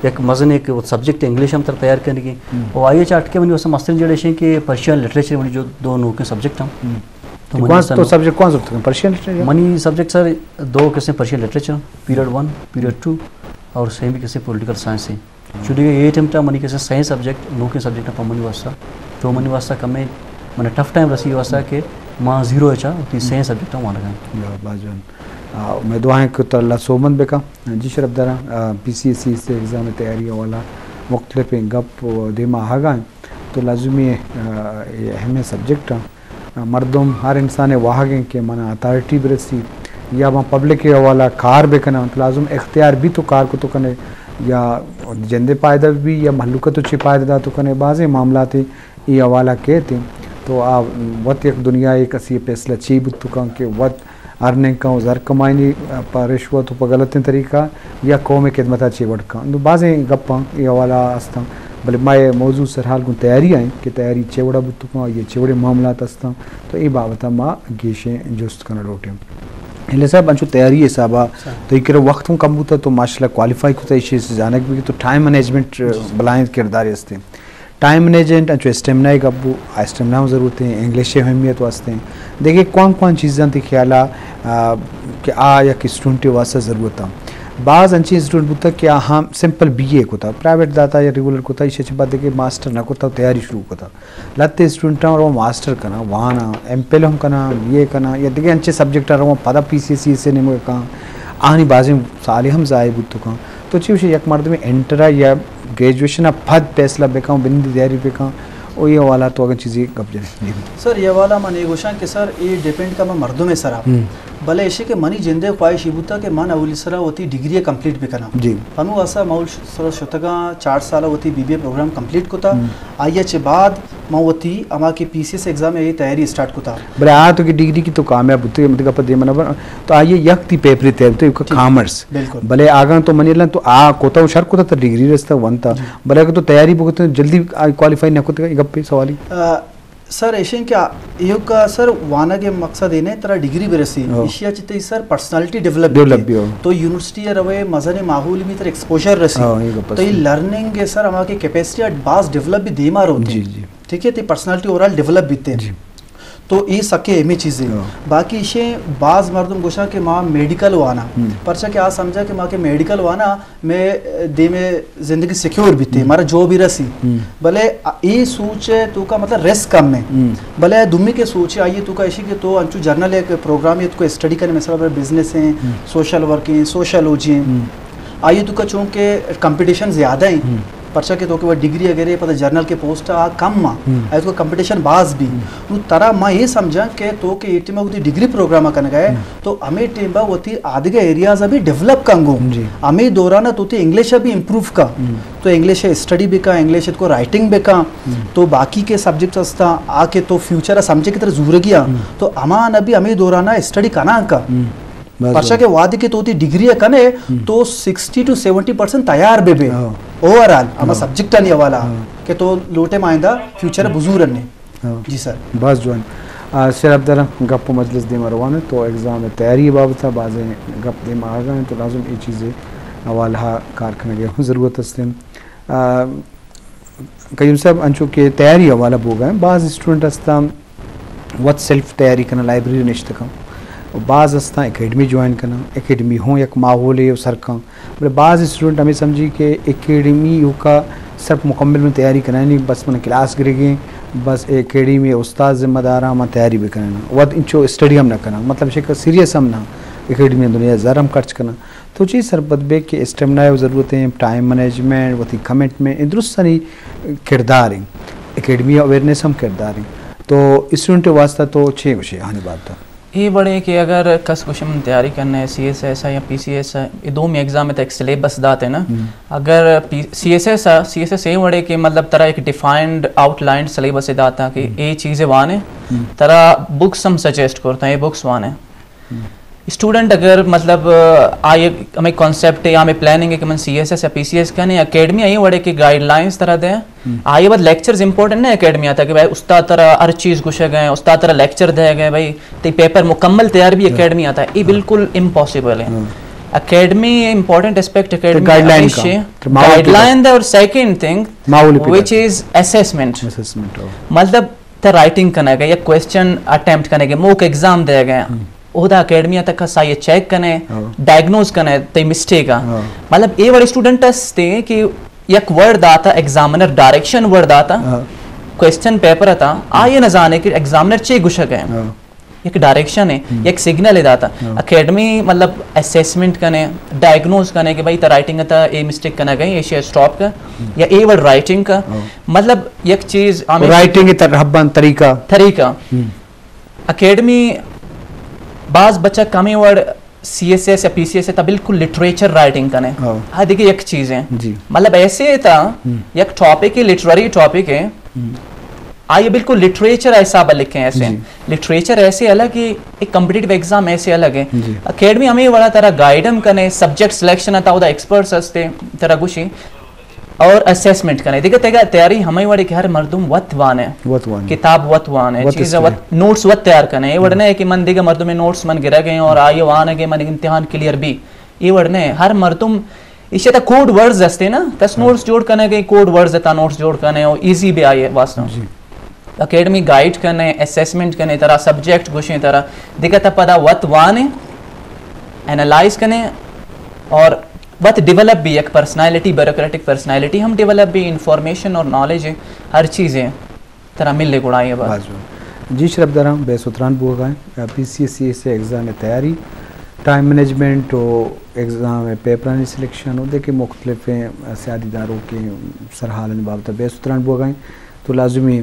یک مزن ایک سبجیکٹ انگلش ہم تر تیار کرنے کی۔ ہم۔ اور آئی ءَ چا اٹکے منی واسطہ مسترین جڑے شیں کہ پرشین لٹریچر منی جو دو نوکیں سبجیکٹ ہم۔ ہم۔ تو تو منی کون، واسطہ تو نو-، سبجیکٹ کون سبجیکٹ ہیں؟ Persian literature? منی سبجیکٹ سر دو کسے Persian literature, period one, period two, اور سیم بھی کسے پولیٹیکل سائنس ہے۔ ہاں۔ چونکہ اے ٹائم تا منی کسے سائنس سبجیکٹ، نوکیں سبجیکٹ پر منی واسطہ، تو منی واسطہ کمیں، منی ٹف ٹائم رسی واسطہ ہم۔ کہ ماں زیرو اچا، تی ہم۔ سائنس سبجیکٹ ہم وانگا۔ یا، باز جوان۔ آ، امید دعائیں کہ تو اللہ سوبمند بکا۔ جی شرف داراں، آ، پی سی ایس سی سے ایگزام تیاری والا مختلف گپ و دیما آگا ہیں۔ تو لازمی، آ، یہ اہم سبجیکٹ ہیں۔ آ، مردم ہر انسان واہگ ہیں کہ منا اتھارٹی برسی یا من پبلک حوالہ کار بکناں، تو لازم اختیار بھی تو کار کو تو کنے یا جندے پائدہ بھی یا مہلوک تو چی پائدہ دا تو کنے، بازیں معاملات اے حوالہ کیت انت۔ تو آ وت یک دنیا ء کسی ء پیسلہ چی بوت کنت کہ وت ارننگ کن و زر کمائینی، پہ رشوت و پہ غلطیں طریقہ یا قوم ء خدمت ء چی وڑ کن۔ نو بازیں گپاں اے حوالہ ء استاں، بلے ما اے موضوع سرحال گوں تیاری ء ایں کہ تیاری چے وڑا بوت کن، آئی ء چے وڑیں معاملات استاں، تو اے بابت ء ما گیشیں جست کنگ لوٹیں۔ اللہ صاحب، انچو تیاری حساب ء تو کرا وقت ہم کم بوتا، تو ماشاءاللہ کوالیفائی کتا، ایشی سے زانگ بھی تو ٹائم مینجمنٹ بلائیں کردار استیں۔ ٹائم مینجمنٹ انچو اسٹیمنا ء گپ بو، آ اسٹیمنا ہم ضرورت ہے، انگلش ء اہمیت واسطے ہیں۔ دیکھیں کون کون چیزاں تی خیال آ، آ، کہ آ یک اسٹوڈنٹ واسطہ ضرورت ہیں۔ بعض انچیں اسٹوڈنٹ بوتا کہ آہاں سمپل بی اے کتا، پرائیویٹ داتا یا ریگولر کتا، ایشی چہ بعد دیکھیں ماسٹر نہ کتا، تیاری شروع کتا۔ لہتے اسٹوڈنٹاں رو ماسٹر کناں، واناں، ایم فل ہم کناں، بی اے کناں، یا دگہ انچیں سبجیکٹاں رو پدا پی سی ایس سی سے نیمگا کناں، آہانی بازیں سالے ہم ضائع بوت کناں۔ تو چی وشے یک مردمے انٹرا یا گریجویشن ء پد فیصلہ بکن، بندی تیاری بکن، او یہ حوالہ تو اگر چیزی گپ جنے۔ جی۔ سر، یہ حوالہ من یہ گوشاں کہ سر، یہ ڈیپینڈ کا مردم سرا۔ ہم۔ بلے ایشی کہ منی جندے خواہش یہ بوتا کہ من اولی سرا وتی ڈگری کمپلیٹ بکناں۔ جی۔ پنو اسا مول سرا شتگاں، چار سال وتی B B A program complete کتا۔ ہم۔ آئی چہ بعد من وتی ہما کہ پی سی ایس ایگزام ہے، یہ تیاری اسٹارٹ کتا۔ بلے آ تو کہ ڈگری کی تو کامیاب بوتے، مطلب، گپ دے منا بر-، تو آئیے یک تی پیپری تیار بوتے، یک جی، کامرس۔ بالکل۔ بلے آگاں تو منی لن تو آ کوتا و شر کوتا تا ڈگری رستا ونتا۔ جی۔ بلے اگر تو تیاری بکتے جلدی آ کوالیفائی نہ کوتے، گپ پہ سوالی۔ آ، سر، ایشیں کہ ایوکا سر وانگ مقصد اے نہ ترا ڈگری برسی، ہو۔ ایشیا چتے سر پرسنالٹی ڈیولپ ڈیولپ بیتے۔ بیو۔ تو یونیورسٹی روے، مزن ماحول بھی تر ایکسپوژر رسی۔ ہاں، یہ گپ تو یہ است۔ لرننگ ہے سر، ہما کہ کیپیسٹی اٹ باز ڈیولپ بھی دیما روتے۔ جی، جی۔ ٹھیک ہے، تے پرسنالٹی اوورال ڈیولپ بیتے۔ جی۔ تو اے سکیں ہمے چیزے۔ ہاں۔ باقی ایشیں باز مردم گوشاں کہ ما میڈیکل واناں۔ ہم۔ پرچا کہ آ سمجھا کہ ما کہ میڈیکل واناں، مئے دیمے زندگی سیکیور بیتے، ہم۔ مارا جاب ہی رسی۔ ہم۔ بلے اے سوچ ءِ توکا مطلب رسک کم ہے۔ ہم۔ بلے دومی کے سوچ ہے، آئیے توکا ایشی کہ تو انچو جنرل ایک پروگرام ہے، تو اسٹڈی کرنے، مثلا بزنس ہیں، ہم۔ سوشل ورک ہیں، سوشیالوجی ہیں۔ ہم۔ آئی توکا چونکہ کمپٹیشن زیادہ ہیں، ہم۔ پرچا کہ تو کہ وہ ڈگری اگر ہے، پتہ جنرل کے پوسٹ آ کم آ، ہم۔ آئی توکا کمپٹیشن باز بھی۔ ہم۔ نو ترا ما یہ سمجھاں کہ تو کہ اے ٹیم وتی ڈگری پروگرام کنگا ہے، ہم۔ تو ہمیں ٹیم با وتی آدگہ ایریاز بھی ڈیولپ کنگو۔ جی۔ ہمیں دوران تو تی انگلش بھی امپروو کا۔ ہم۔ تو انگلش اسٹڈی بھی کا، انگلش کو رائٹنگ بھی کا۔ ہم۔ تو باقی کے سبجیکٹس ہستا، آ کہ تو فیوچر سمجھے کہ تر زورگیا۔ ہم۔ تو ہمان بھی ہمیں دوران اسٹڈی کنا کا۔ ہم۔ بس پرچا بس۔ کہ وہدے کہ تو تی ڈگری کنے، ہم۔ تو سکسٹی ٹو سیونٹی پرسینٹ تیار بے بے۔ ہاں۔ اوور آل، ہما ہاں۔ سبجیکٹ آنی حوالہ، ہاں۔ کہ تو لوٹے مائندہ فیوچر ہم۔ بزور نے۔ ہاں۔ جی سر۔ بس جوان۔ آ، سر عبداللہ، گپ و مجلس دیما روان ہے، تو ایگزام تیاری بابت بازیں گپ دیما آگا ہیں، تو لازم اے چیزیں حوالہ کار کنگے ہم ضرورت ہستیں۔ آ، قیوم صاحب، انچو کہ تیاری حوالہ بوگا ہیں، باز اسٹوڈنٹ ہستاں وت سیلف تیاری کناں، لائبریری نشتہ کن، و باز ہستاں اکیڈمی جوائن کناں، اکیڈمی ہوں یک ماحولے و سر کن، بلے باز اسٹوڈنٹ ہمیں سمجھی کہ اکیڈمی یوکا صرف مکمل من تیاری کنانی، بس من کلاس گرگیں، بس اکیڈمی استاد ذمہ داراں، من تیاری بکناں، وت انچو اسٹڈی ہم نہ کناں، مطلب شکل سیریس ہم نہ، اکیڈمی دنیا زر ہم خرچ کناں۔ تو چی سرپد بے کہ اسٹیمنا ءِ ضرورت ہیں، ٹائم مینجمنٹ، وتی کمٹمنٹ، اے درستانی کردار ہیں۔ اکیڈمی اویئرنیس ہم کردار ہیں۔ تو اسٹوڈنٹ واسطہ تو چے گوشے آنی بابت؟ اے وڑے کہ اگر کس گوشے من تیاری کرنا ہے سی ایس ایس یا پی سی ایس، اے دومی ایگزام تک سلیبس داتے نا۔ ہم۔ اگر P-, C S S, C S S اے وڑے کہ مطلب ترا ایک ڈیفائنڈ آؤٹ لائن سلیبس داتا کہ ہم۔ اے چیزیں وانے، ہم۔ ترا بکس ہم سجیسٹ کرتا، اے بکس وانے۔ اسٹوڈنٹ اگر مطلب آئی ہمیں کانسیپٹ ہے یا ہمیں پلاننگ ہے کہ من سی ایس ایس یا پی سی ایس کنے، اکیڈمی آئی وڑے کہ گائیڈ لائنز ترا دے۔ ہم۔ آئی بعد لیکچرز امپورٹنٹ نہیں اکیڈمی آتا کہ بھائی استاد ترا ہر چیز گوشے گئے، استاد ترا لیکچر دے گئے، بھائی تی پیپر مکمل تیار بھی ہاں۔ اکیڈمی آتا، یہ ہاں۔ بالکل امپاسبل ہے۔ ہاں۔ Academy important aspect academy guide line ہمیشہ کا، تو ماحول گائیڈ پیدا لائن دے، اور سیکنڈ تھنگ ماحول پیدا وچ از اسیسمنٹ۔ اسیسمنٹ ہو۔ مطلب تے رائٹنگ کنگ ءَ یا کوئسچن اٹیمپٹ کنگ ءَ، موک ایگزام دیگ ءَ، ہم۔ اودا اکیڈمی ءَ تک سا یہ چیک کنے، ہاں۔ ڈائگنوز کنے تے مسٹیک ءَ۔ ہاں۔ مطلب اے وڑے اسٹوڈنٹ ہستے کہ یک ورڈ داتا، ایگزامنر ڈائریکشن ورڈ داتا، ہاں۔ کوئسچن پیپر اتا، آ یہ نہ زانے کہ ایگزامنر چے گوشگ ءَ۔ ہاں۔ یک ڈائریکشن ہے، ہم۔ یک سگنل ہے داتا۔ ہاں۔ اکیڈمی مطلب اسیسمنٹ کنے، ڈائگنوز کنے کہ بھائی تا رائٹنگ تا اے مسٹیک کنگ ءَ، ایشی اسٹاپ کا، ہم۔ یا اے ورڈ رائٹنگ کا۔ ہاں۔ مطلب یک چیز ہمیں رائٹنگ تا رہبان طریقہ۔ طریقہ۔ ہم۔ اکیڈمی باز بچہ کمیں وڑ سی ایس ایس یا پی سی ایس تا بالکل لٹریچر رائٹنگ کنے۔ ہاں۔ ہاں، دیکھیں یک چیز ہے۔ جی۔ مطلب ایسے تا ہم۔ یک ٹاپک ہے، لٹریری ٹاپک ہے۔ ہم۔ آئیے بالکل لٹریچر ءِ حساب ءَ لکھیں ایسے۔ جی۔ لٹریچر ایسے الگ ہے، ایک کمپٹیٹیو ایگزام ایسے الگ ہے۔ جی۔ اکیڈمی ہمیں وڑا ترا گائیڈ ہم کنے، سبجیکٹ سلیکشن تا اودا ایکسپرٹس ہستے، ترا گوشی، اور اسیسمنٹ کنے۔ دیکھا تیگا تیاری ہمیں وڑے کہ ہر مردم وت وانے۔ وت وانے۔ کتاب وت وانے، وت چیز اسٹڈی۔ وت، نوٹس وت تیار کنے۔ اے وڑ ہم۔ نہ ہے کہ من دیگا مردم نوٹس من گرگ ءَ اور آئی وانگ ءَ من امتحان کلیئر بی۔ اے وڑ نہ ہے۔ ہر مردم ایشی تا کوڈ ورڈز ہستے نا، کس ہاں۔ نوٹس جوڑ کنگ ءَ کوڈ ورڈز تا نوٹس جوڑ کنے او ایزی بی آئی واسطہ۔ جی۔ اکیڈمی گائیڈ کنے، اسیسمنٹ کنے، ترا سبجیکٹ گوشیں ترا، دیکھا تا پدا وت وانے، اینالائز کنے اور وت ڈیولپ بھی، یک پرسنالٹی، بیوروکریٹک پرسنالٹی ہم ڈیولپ بھی، انفارمیشن اور نالج ہے، ہر چیز ہے۔ ترا ملے گڑا یہ بات۔ باز جوان۔ جی شرپ دراں، بے ستران بوگا ہیں۔ پی سی ایس سی ایگزام تیاری، ٹائم مینجمنٹ و ایگزام پیپرانی سلیکشن و دیکھیں مختلف سیادی داروں کے سرحالانی بابت بے ستران بوگا ہیں۔ تو لازمی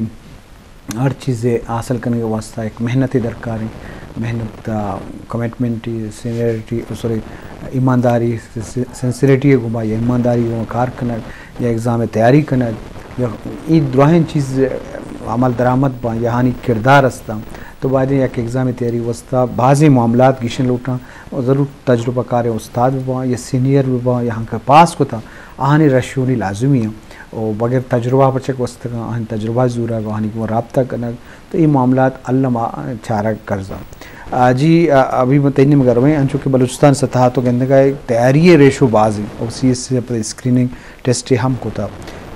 ہر چیز حاصل کرنے کے واسطہ ایک محنت درکار ہے۔ محنت، آ، کمٹمنٹ، سینسیریٹی، سوری، ایمانداری، س-، سینسیریٹی گوما یا ایمانداری گوما کار کنگ، یا ایگزام تیاری کنگ، یا ای دراہیں چیز عمل درآمد باں، یا آہانی کردار ہستاں۔ تو باید یک ایگزام تیاری واسطہ بازیں معاملات گیشن لوٹاں، اور ضرور تجربہ کار استاد بباں یا سینئر بباں یا ہنکا پاس کتا، آہانی رہشونی لازمی ہیں۔ اور بغیر تجربہ پرچک واسطہ آہانی تجربہ زورگ، آہانی گوما رابطہ کنگ، تو اے معاملات الما چارگ کرزاں۔ آ، جی، آ، ابھی من تئی نیمگا رویں، انچو کہ بلوچستان سطح تو گندگا تیاری ریشو بازیں، او سی ایس سی پر اسکریننگ ٹیسٹ ہم کتا۔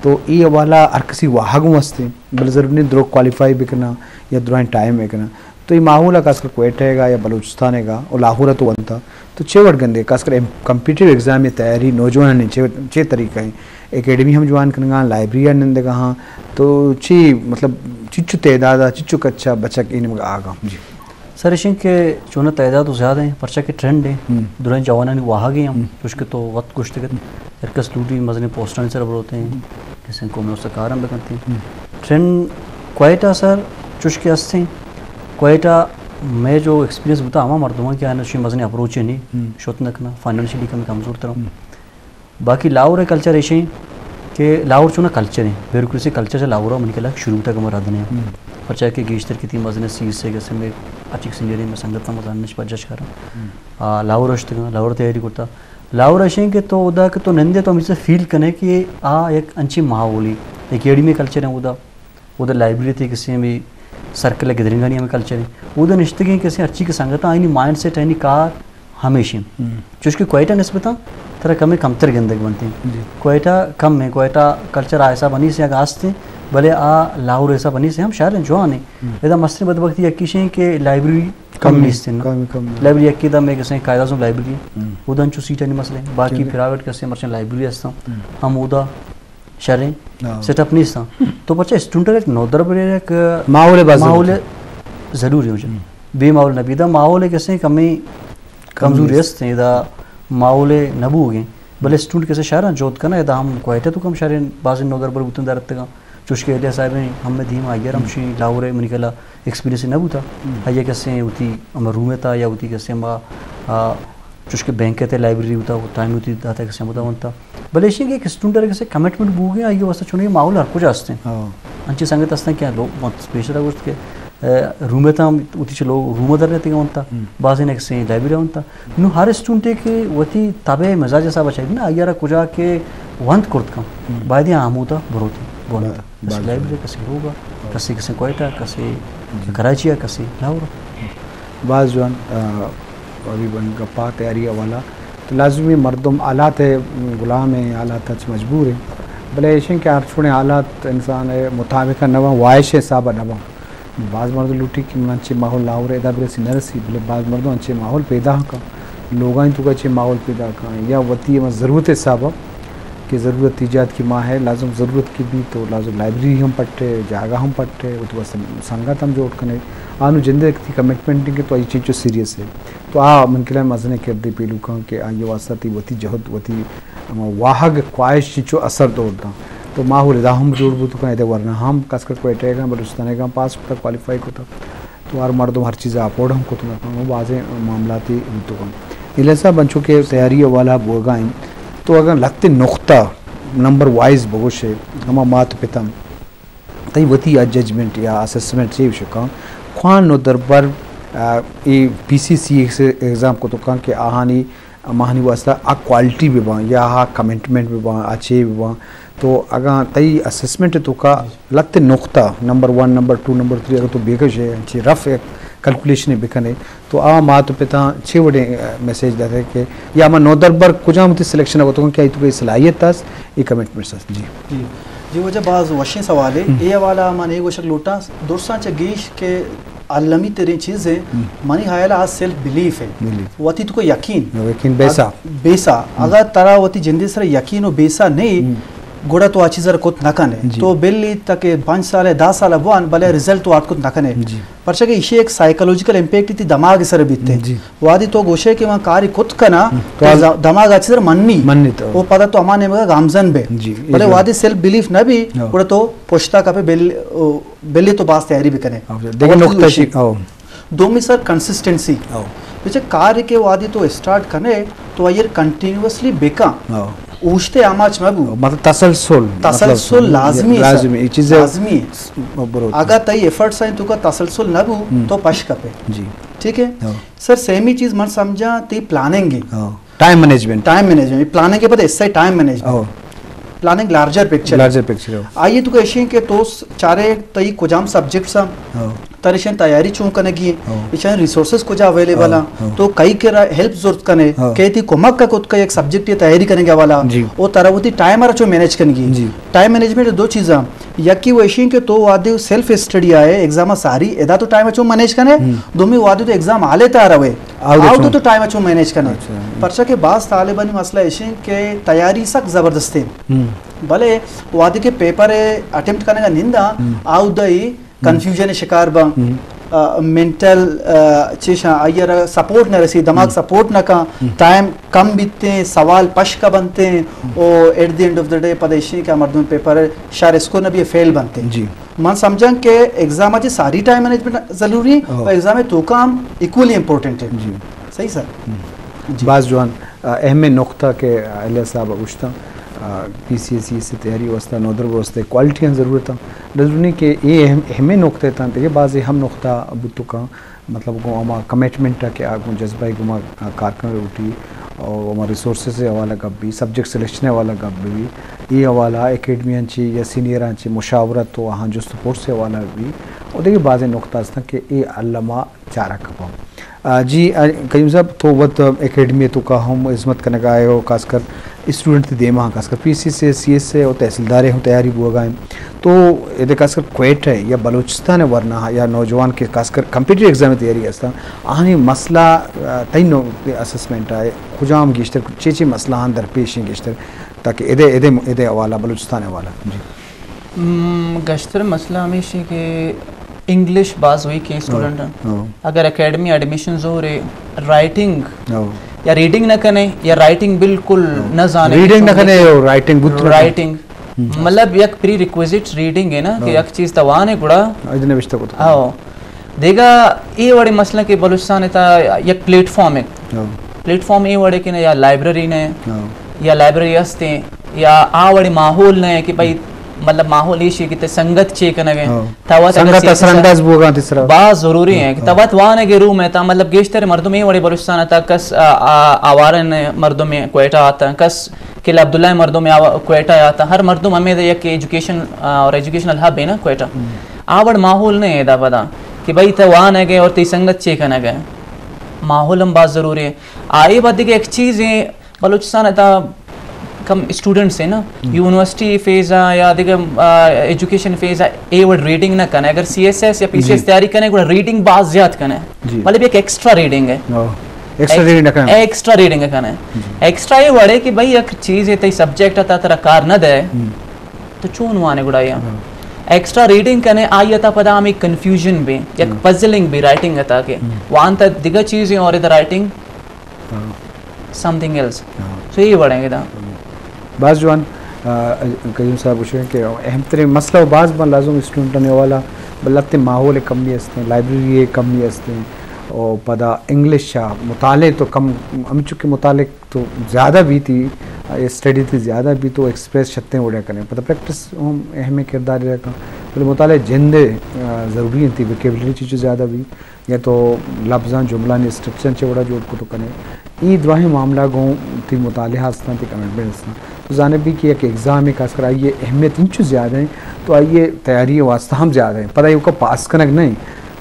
تو اے حوالہ ہر کسی واہگ ہوں ہستیں، بلے ضرور نہیں درو کوالیفائی بکناں یا درائیں ٹائم بکناں۔ تو اے ماحول ءَ خاص کر کوئٹہ ءَ یا بلوچستان ءَ و لاہور ءَ تو ونتا، تو چے وڑ گندے؟ خاص کر ایم-، کمپیٹیٹیو ایگزام ءِ تیاری نوجوانانی چے، چے طریقہ ہیں؟ اکیڈمی ہم جوائن کنگا، لائبریری ءَ نندگا ہاں، تو چی مطلب چچو تعداد ءَ، چچو کچا بچک اے نیمگا آگا؟ جی۔ سر، ایشیں کہ چونہ تعداد تو زیادہ ہیں، پرچہ کہ ٹرینڈ ہیں، ہم۔ درائیں جوانانی واہگ ہیں ہم، ہم۔ چوش کہ تو وقت گوشت گت، ہم۔ ہر کس لوٹی مزنیں پوسٹانی سر بروتے ہیں، ہم۔ کسے قومی واسطہ کارم بکنتے ہیں۔ ہم۔ ٹرینڈ کوئٹہ سر، چوش کہ ہستیں، کوئٹہ میں جو ایکسپیرینس بوتا، ہما مردمان کہ آنا شی مزنیں اپروچ نہیں، ہم۔ شوت نہ کنا، فائنینشلی کم کمزور ترا۔ ہم۔ باقی لاہور ءِ کلچر ایشیں کہ لاہور چونا کلچر ہیں، بیوروکریسی کلچر چہ لاہور ءَ منی کلا شروع تک ہم رد نہیں۔ ہم۔ پرچہ کہ گیشتر کتی مزن سی ایس اے گسے میں اچک سینئر میں سنگت ہم زانش پر جش کراں۔ ہم۔ آ، لاہور اشتگاں، لاہور تیاری کرتا۔ لاہور ایشیں کہ تو ادا کہ تو نندے تو ہمیشہ فیل کنے کہ آ یک انچی ماحولی، اکیڈمی کلچر ہیں ادا۔ اود لائبریری تھی کسے ہمیں سرکل گدرنگانی ہمیں کلچر ہیں۔ اود نشتگیں کسے ہرچی کہ سنگت آئینی مائنڈ سیٹ، آئینی کار ہمیش ہیں۔ ہم۔ چوش کہ کوئٹہ نسبتاً ترا کمیں کمتر گندگ بنتے ہیں۔ جی۔ کوئٹہ کم ہیں، کوئٹہ کلچر آ حساب نہیں سے اگر آستے، بلے آ لاہور حساب نہیں سے ہم شہر ہیں، جوان ہیں۔ ہم۔ ادا مستریں بدبختی یکیش ہیں کہ لائبریری کم کم نہیں۔ نیست ہیں۔ کم، کم نہیں۔ لائبریری یکی دا میں کسے قائد اعظم لائبریری ہیں۔ ہم۔ ادا انچو سیٹ نہیں مسئلے ہیں۔ باقی ٹھیک ہے۔ پرائیویٹ کسے مرچن لائبریری ہستا۔ ہم۔ ہم ادا شریں ہاں۔ سیٹ اپ نیست ہاں۔ تو پرچہ اسٹوڈنٹ ایک نودربر ایک ماحول باز ماحول ضروری۔ ضروری ہو جائے۔ ہم۔ بے ماحول نہ بیدا ماحول ایک ایسے کمی کم کمزوری نیست۔ است ہیں، ادا ماحول نہ بوگیں۔ بلے اسٹوڈنٹ کسے شہر جوت کنا، ادا ہم کوئٹہ تو کم شہر باز نودربر بوتن درتگاں۔ چوش کہ الیاس صاحب ہیں، ہم میں دیم آئیے ہم۔ ہم شی لاہور ہے، منی کلا ایکسپیرینس نہ بوتا۔ ہم۔ آئیے کسے ہوتی ہم روم تا یا ہوتی کسے ما، آ، چوش کہ بینک تے لائبریری ہوتا، وہ ٹائم ہوتی داتا کسے ہوتا ونتا۔ بلے ایشی کہ ایک اسٹوڈنٹ ءَ کسے کمٹمنٹ بوگیں، آئی واسطہ چونیں ماحول ہر کجا ہستیں۔ ہاں۔ انچیں سنگت ہستیں کہ لوگ وت پیش را گوشت کہ، اے، روم ءَ تاں وتی چہ لوگ روم ءَ در رہتے گا ونتا، ہم۔ بازیں ایک سے لائبریری ونتا۔ نوں ہر اسٹوڈنٹ کہ وتی طبع مزاج حساب چاہیے نا، آئی را کجا کہ ونت کرت کن، ہم۔ باید آموتا بروت، بونت۔ با-، کسے باز لائبریری، کسے روگا، ہاں۔ کسے، کسے کوئٹہ، کسے جی۔ کراچی، کسے لاہور۔ باز جوان، آ، ابھی بن گپا تیاری حوالہ تو لازمی مردم حالات غلام ہیں، حالات اچ مجبور ہیں۔ بلے ایشیں کہ ہر چوڑیں حالات انسان ءِ مطابق نہ باں، واہش ءِ حساب ءَ نہ باں۔ باز مردم لوٹی کہ من انچیں ماحول لاہور ءَ ادا برسی نہ رسی، بلے باز مردم انچیں ماحول پیدا کن، لوگانی توکا چے ماحول پیدا کن یا وتی ہما ضرورت ءِ حساب ءَ کہ ضرورت ایجاد کی ما ہے، لازم ضرورت کی بھی تو لازم لائبریری ہم پٹے، جاگہ ہم پٹے، وتی واسطہ سنگت ہم جوڑ کنے۔ آنو جندے وتی کمٹمنٹ کہ تو آئی چنچو سیریس ہے۔ تو آ من کلام مزنیں کردے پیلو کن کہ آئی واسطہ تی وتی جہد، وتی ہما واہگ، خواہش چنچو اثر دور داں۔ تو ماحول ادا ہم جوڑ بوت کن، ادا ورنا ہم خاص کر کوئٹہ گاں، بلوچستان گاں پاس کتا، کوالیفائی کتا۔ تو ہر مردم ہر چیز افورڈ ہم کت نہ کن، وہ بازیں معاملاتی بوت کن۔ الیاس صاحب انچو کہ تیاری حوالہ بوگا ہیں، تو اگر لہتے نقطہ نمبر وائز بگوشے، ہما مات پتم، تئی وتی آ ججمنٹ یا اسسمنٹ چے بشکاں، کھوان نودربر، آ، اے پی سی سی ایگزام کتکاں کہ آہانی، ماہانی واسطہ آ کوالٹی بہ باں یا آ کمٹمنٹ بہ باں، آ چے بہ باں۔ تو اگاں تئی اسسمنٹ توکا لہتے نقطہ number one, number two, number three اگر تو بگوشے، چے رف یک کیلکولیشن بکنے، تو آ مات و پتاں چے وڑیں، آ، میسج داتے کہ یا ہما نودربر کجام وتی سلیکشن ءَ کتگ کہ آئی توکا اے صلاحیت است، اے کمٹمنٹس است؟ جی۔ جی، جی، واجہ باز وشیں سوالے۔ ہم۔ اے حوالہ من اے گوشگ لوٹاں، درساں چہ گیش کہ المی تریں چیز ہیں، ہم۔ منی خیال آ سیلف بلیف ہے۔ بلیف۔ وتی توکا یقین۔ یقین، بیسا۔ بیسا۔ ہم۔ اگر ترا وتی جندے سر یقین و بیسا نہیں، ہم۔ گڑا تو آ چیز ءَ کت نہ کنے۔ جی۔ تو بلی تک پنچ سال ہے، دہ سال بوان، بلے رزلٹ تو آتکت نہ کنے۔ جی۔ پرچا کہ ایشی ایک سائیکولوجیکل امپیکٹ تی دماغ سر بیتے۔ جی۔ وادی تو گوشے کہ من کاری کت کنا، ہم۔ تو تو آز-، ز-، دماغ اچ سر منی۔ منی تو۔ او پدا تو ہما نیمگا گامزن بے۔ جی، بلے ایشی وادی سیلف بلیف نہ بی، ہاں۔ گڑا تو پشتا کپے بل-، او، بلی تو باز تیاری بکنے۔ ہاں، دیکھیں اور نقطہ گوشے۔ شی-، ہاں۔ دومی سر کنسسٹنسی۔ ہاں۔ پچھے کار کے وادی تو اسٹارٹ کنے تو آئی کنٹینیوسلی بکن۔ ہاں۔ اوشتے آماچ مبو۔ مطلب تسلسل، تسلسل مطلب لازمی ہے سر۔ لازمی، یہ چیزیں لازمی ہے۔ بروت۔ اگر تئی ایفرٹس ہیں توکا تسلسل نہ بو، ہم۔ تو پش کپے۔ جی۔ ٹھیک ہے؟ ہاں۔ سر، سیمی چیز من سمجھا تی پلاننگ ہے۔ ہاں۔ Time management. Time management. Planning کے بعد اس سے ٹائم مینجمنٹ۔ ہاں۔ Planning larger picture. Larger picture ہے۔ آئیے توکا ایشی کہ تو س-، چارے تئی کجام سبجیکٹس ہیں۔ ہاں۔ ترا ایشانی تیاری چون کنگی، ہاں۔ ایشانی ریسورسز کجا اویلیبل ہاں، ہیں، ہاں۔ تو کئی کرا ہیلپ ضرورت کنے، ہاں۔ کئی تئی کمک کا کت کا یک سبجیکٹ یا تیاری کنگی حوالہ، جی۔ او ترا وتی ٹائم ءَ را چون مینیج کنگی۔ جی۔ ٹائم مینجمنٹ دو چیزاں، یکی وہ ایشی کہ تو وہدے سیلف اسٹڈی آئے، ایگزام ساری، ادا تو ٹائم چون مینیج کنے، ہم۔ دومی وہدے تو ایگزام ہال ءِ تہا روے، آؤ دے آؤ تو چون۔ تو ٹائم چون مینیج کنے۔ اچھا، ہم۔ پرچا کہ بعض طالبانی مسئلہ ایشی کہ تیاری سک زبردست ہے۔ ہم۔ بلے وہدے کہ پیپر اٹیمپٹ کنگا نندا، ہم۔ آؤ دئی کنفیوژن شکار باں، ہم۔ آ، مینٹل، آ، چیشاں، آئی ءَ را سپورٹ نہ رسی، دماغ ہم۔ سپورٹ نہ کن، ہم۔ ٹائم کم بیتیں، سوال پشک بنتیں، ہم۔ او at the end of the day پدا ایشی کہ مردم پیپر شر اسکور نہ بی، فیل بنتیں۔ جی۔ من سمجھاں کہ ایگزام ءَ چہ ساری ٹائم مینجمنٹ ضروری ہے، او۔ اور ایگزام ءِ توکا ہم ایکولی امپورٹنٹ ہے۔ جی۔ صحیح سر؟ ہم۔ جی۔ باز جوان۔ آ، اہمیں نقطہ کہ الیاس صاحب ءَ گوشتاں، آ، پی سی ایس سی ءِ تیاری واسطہ، نودربر واسطہ کوالٹی ہم ضرورت ہیں۔ ضروری نہیں کہ اے اہم، اہمیں نقطہ تاں، دیگہ بعض اہم نقطہ بوت کاں، مطلب گوں ہما کمٹمنٹ کہ آ گوں جذبہ گوں ما کار کن لوٹی، اور ہما ریسورسز حوالہ گپ بی، سبجیکٹ سلیکشن حوالہ گپ بی، اے حوالہ اکیڈمیاں چی یا سینئراں چی مشاورت و آہاں جست و پرس حوالہ بی، اور دیگہ بعض نقطہ ہستاں کہ اے علما چارگ کپاں۔ آ، جی، آ، قیوم صاحب، تو وت اکیڈمی ءِ توکا ہم ہزمت کنگا ئے و خاص کر اسٹوڈنٹ ءِ دیما، خاص کر پی سی ایس سی، سی ایس سی و تحصیلدار ءِ ہم تیاری بوگا ایں۔ تو ادے خاص کر کوئٹہ ءَ یا بلوچستان ءِ ورنا یا نوجوان کہ خاص کر کمپیٹیٹیو ایگزام ءِ تیاری ہستاں، آہانی مسئلہ، آ، تئی نو اسسمنٹ ءَ کجام گیشتر، چے چے مسئلہ آں درپیش ایں گیشتر، تاکہ ادے، ادے، ادے حوالہ، بلوچستان ءِ حوالہ۔ جی۔ ہم، گیشتر مسئلہ ہمیش ہے کہ انگلش باز ویک ہے اسٹوڈنٹ۔ ہاں۔ اگر اکیڈمی ایڈمیشن زور ہے، رائٹنگ ہاں۔ یا ریڈنگ نہ کنے یا رائٹنگ بالکل ہاں۔ نہ زانے، ریڈنگ نہ کنے، رائٹنگ بوت نہ کنے۔ رائٹنگ ہم۔ مطلب یک پری ریکویزٹ ریڈنگ ہے نا کہ ہاں۔ یک چیز توان ہے گڑا۔ ہاں، ادے نوشتہ کو تو۔ ہاں۔ دیگا اے وڑے مسئلہ کہ بلوچستان ءِ تہا یک پلیٹ فارم ہے۔ ہاں۔ پلیٹ فارم اے وڑے کہ نہ یا لائبریری نہ، ہاں۔ یا لائبریری ہستیں، یا آ وڑے ماحول نہ کہ بھئی، مطلب ماحول ایشی کہ تئی سنگت چے کنگ ءَ۔ ہاں۔ تو وت اگر سنگت سیاسی اثر انداز بوگا تئی سرا۔ باز ضروری ہے کہ ہاں۔ تو وت وانگ ءِ روم ءِ تہا، مطلب گیشتر مردم اے وڑے بلوچستان ءِ تہا کس، آ، آ، آوارہ ءِ مردم کوئٹہ آتاں، کس قلعہ عبداللہ ءِ مردم آوا-، کوئٹہ آتاں، ہر مردم ہمے یک ایجوکیشن، آ، اور ایجوکیشنل ہب ہے نا کوئٹہ۔ ہم۔ آ وڑ ماحول نہ ہے ادا پدا کہ بھئی تو وانگ ءَ اور تئی سنگت چے کنگ ءَ۔ ماحول ہم باز ضروری ہے۔ آئی بعد دیگہ ایک چیز ہے، بلوچستان ءِ تہا کم اسٹوڈنٹس ہیں نا، ہم۔ یونیورسٹی فیز ءَ یا دیگہ، آ، ایجوکیشن فیز ءَ اے وڑ ریڈنگ نہ کنے۔ اگر سی ایس ایس یا پی سی ایس جی۔ تیاری کنے، گڑا ریڈنگ باز زیاد کنے۔ جی۔ مطلب یک ایکسٹرا ریڈنگ ہے۔ ہاں۔ ایکسٹرا ایکس-، ریڈنگ نہ کنے۔ ایکسٹرا ریڈنگ کنے۔ جی۔ ایکسٹرا اے وڑے کہ بھئی یک چیز ہے تئی سبجیکٹ ءِ تہا ترا کار نہ دے، ہم۔ تو چون وانے گڑا یا؟ ہاں۔ ایکسٹرا ریڈنگ کنے، آئی ءِ تہا پدا ہمیں کنفیوژن بی، یک ہم۔ پزلنگ بی رائٹنگ ءِ تہا کہ ہم۔ وانتا دیگہ چیز ہے اور ادھر رائٹنگ ہاں۔ Something else. ہاں۔ سو اے وڑیں ادا۔ باز جوان، آ، قیوم صاحب گوشگ کہ اہم ترین مسئلہ و باز باں لازم اسٹوڈنٹانی حوالہ، بلے لہتے ماحول ءِ کمی ہستیں، لائبریری ءِ کمی ہستیں، و پدا انگلش ءِ مطالعہ تو کم، ہمچو کہ مطالعہ تو زیادہ بیتی، اسٹڈی تئی زیادہ بیت تو ایکسپریس شتیں وڑا کنے۔ پدا پریکٹس ہم اہم کردار ادا کن۔ بلے مطالعہ جند ءِ، آ، ضروری انت، ووکیبلری چیزے زیادہ بی۔ یا تو لبزاں، جملانی اسٹرکچر چے وڑا جوڑ کتو کنے۔ اے دراہیں معاملہ گوں تئی مطالعہ ہستاں، تئی کمٹمنٹ ہستاں۔ تو زانے بی کہ یک ایگزام ہے، خاص کر آئی اہمیت انچو زیادہ ہیں، تو آئی تیاری واسطہ ہم زیادہ ہیں۔ پدا ایوکا پاس کنگ نہیں،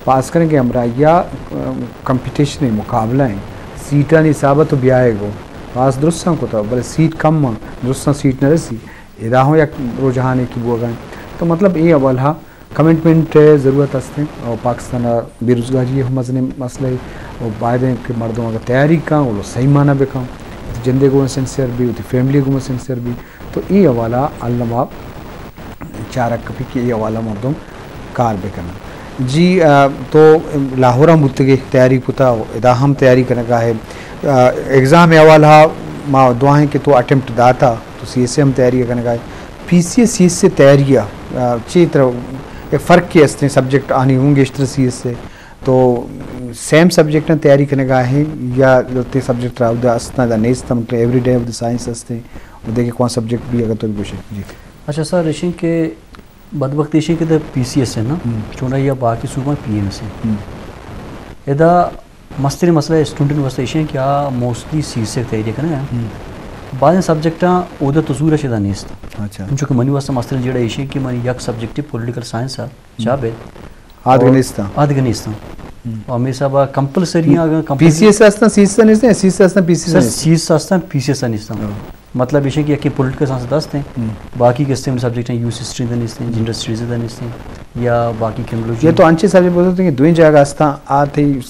پاس کنگ کے ہمراہیا، ام، کمپٹیشن ہے، مقابلہ ہیں۔ سیٹانی حساب تو بیائے گو۔ پاس درستاں کتا، بلے سیٹ کم ہیں، درستاں سیٹ نہ رسی۔ ادا ہوں یک رجحانے کی بوگا ہیں۔ تو مطلب اے اول ہا کمٹمنٹ ءِ ضرورت است انت اور پاکستان ءَ بے روزگاری ہم مزنیں مسئلہ ہے اور باید انت کہ مردم اگر تیاری کن، وہ صحیح معنی بکن، وتی جندے گوں سنسیئر بی، وتی فیملی گوں سنسیئر بی، تو اے حوالہ الما چارگ کپی کہ اے حوالہ مردم کار بکن۔ جی، آ، تو لاہور ہم بوتگے تیاری کتا، ادا ہم تیاری کنگا ہے۔ آ، ایگزام حوالہ ما دعائیں کہ تو اٹیمپٹ داتا، تو سی ایس اے ہم تیاری کنگا ہے۔ P C S C S اے تیاری ءَ، آ، چی تر اے فرق کے استیں سبجیکٹ آنی ہوں گیشتر سی ایس اے؟ تو سیم سبجیکٹ تیاری کنگا ہیں یا تے سبجیکٹ راو دا استاں دا نیست، مطلب every day of the science استیں، و دیگه کون سبجیکٹ بھی اگر تو گوشے؟ جی۔ اچھا سر، ایشیں کہ بدبختی ایشیں کہ دا پی سی ایس اے نا، ہم۔ چونڈا یا باقی صوبہ پی ایم ایس اے۔ ہم۔ ادا مستریں مسئلہ اسٹوڈنٹ واسطہ ایشیں کہ آ موسٹلی سی ایس اے تیاری کنگا۔ ہم۔ بعض سبجیکٹاں اودا تو زور شدا نیست۔ اچھا۔ چونکہ منی واسطہ مستریں جیڑا ایشیں کہ منی یک سبجیکٹ پولیٹیکل سائنس ہے، ہم۔ چا بیت۔ آدگہ نیستاں۔ آدگہ نیستاں۔ ہم۔ اور ہمے حساب ءَ کمپلسری ایں، اگر پی سی ایس ہستاں، سی ایس ایس نیستاں، سی ایس ایس ہستاں، پی سی ایس سر، نیستاں۔ سی ایس ایس ہستاں، پی سی ایس نیستاں۔ ہاں۔ مطلب ایش کہ یکے پولیٹیکل سائنس دست ایں، ہم۔ باقی کہ استیں سبجیکٹ ایں، یوتھ ہسٹری دا نیستیں، ہم۔ جنڈر اسٹڈیز دا نیستیں، یا باقی کرمنالوجی۔ یہ تو انچیں سبجیکٹ بولتے ہیں کہ دوئیں جگہ ہستاں، آ تئی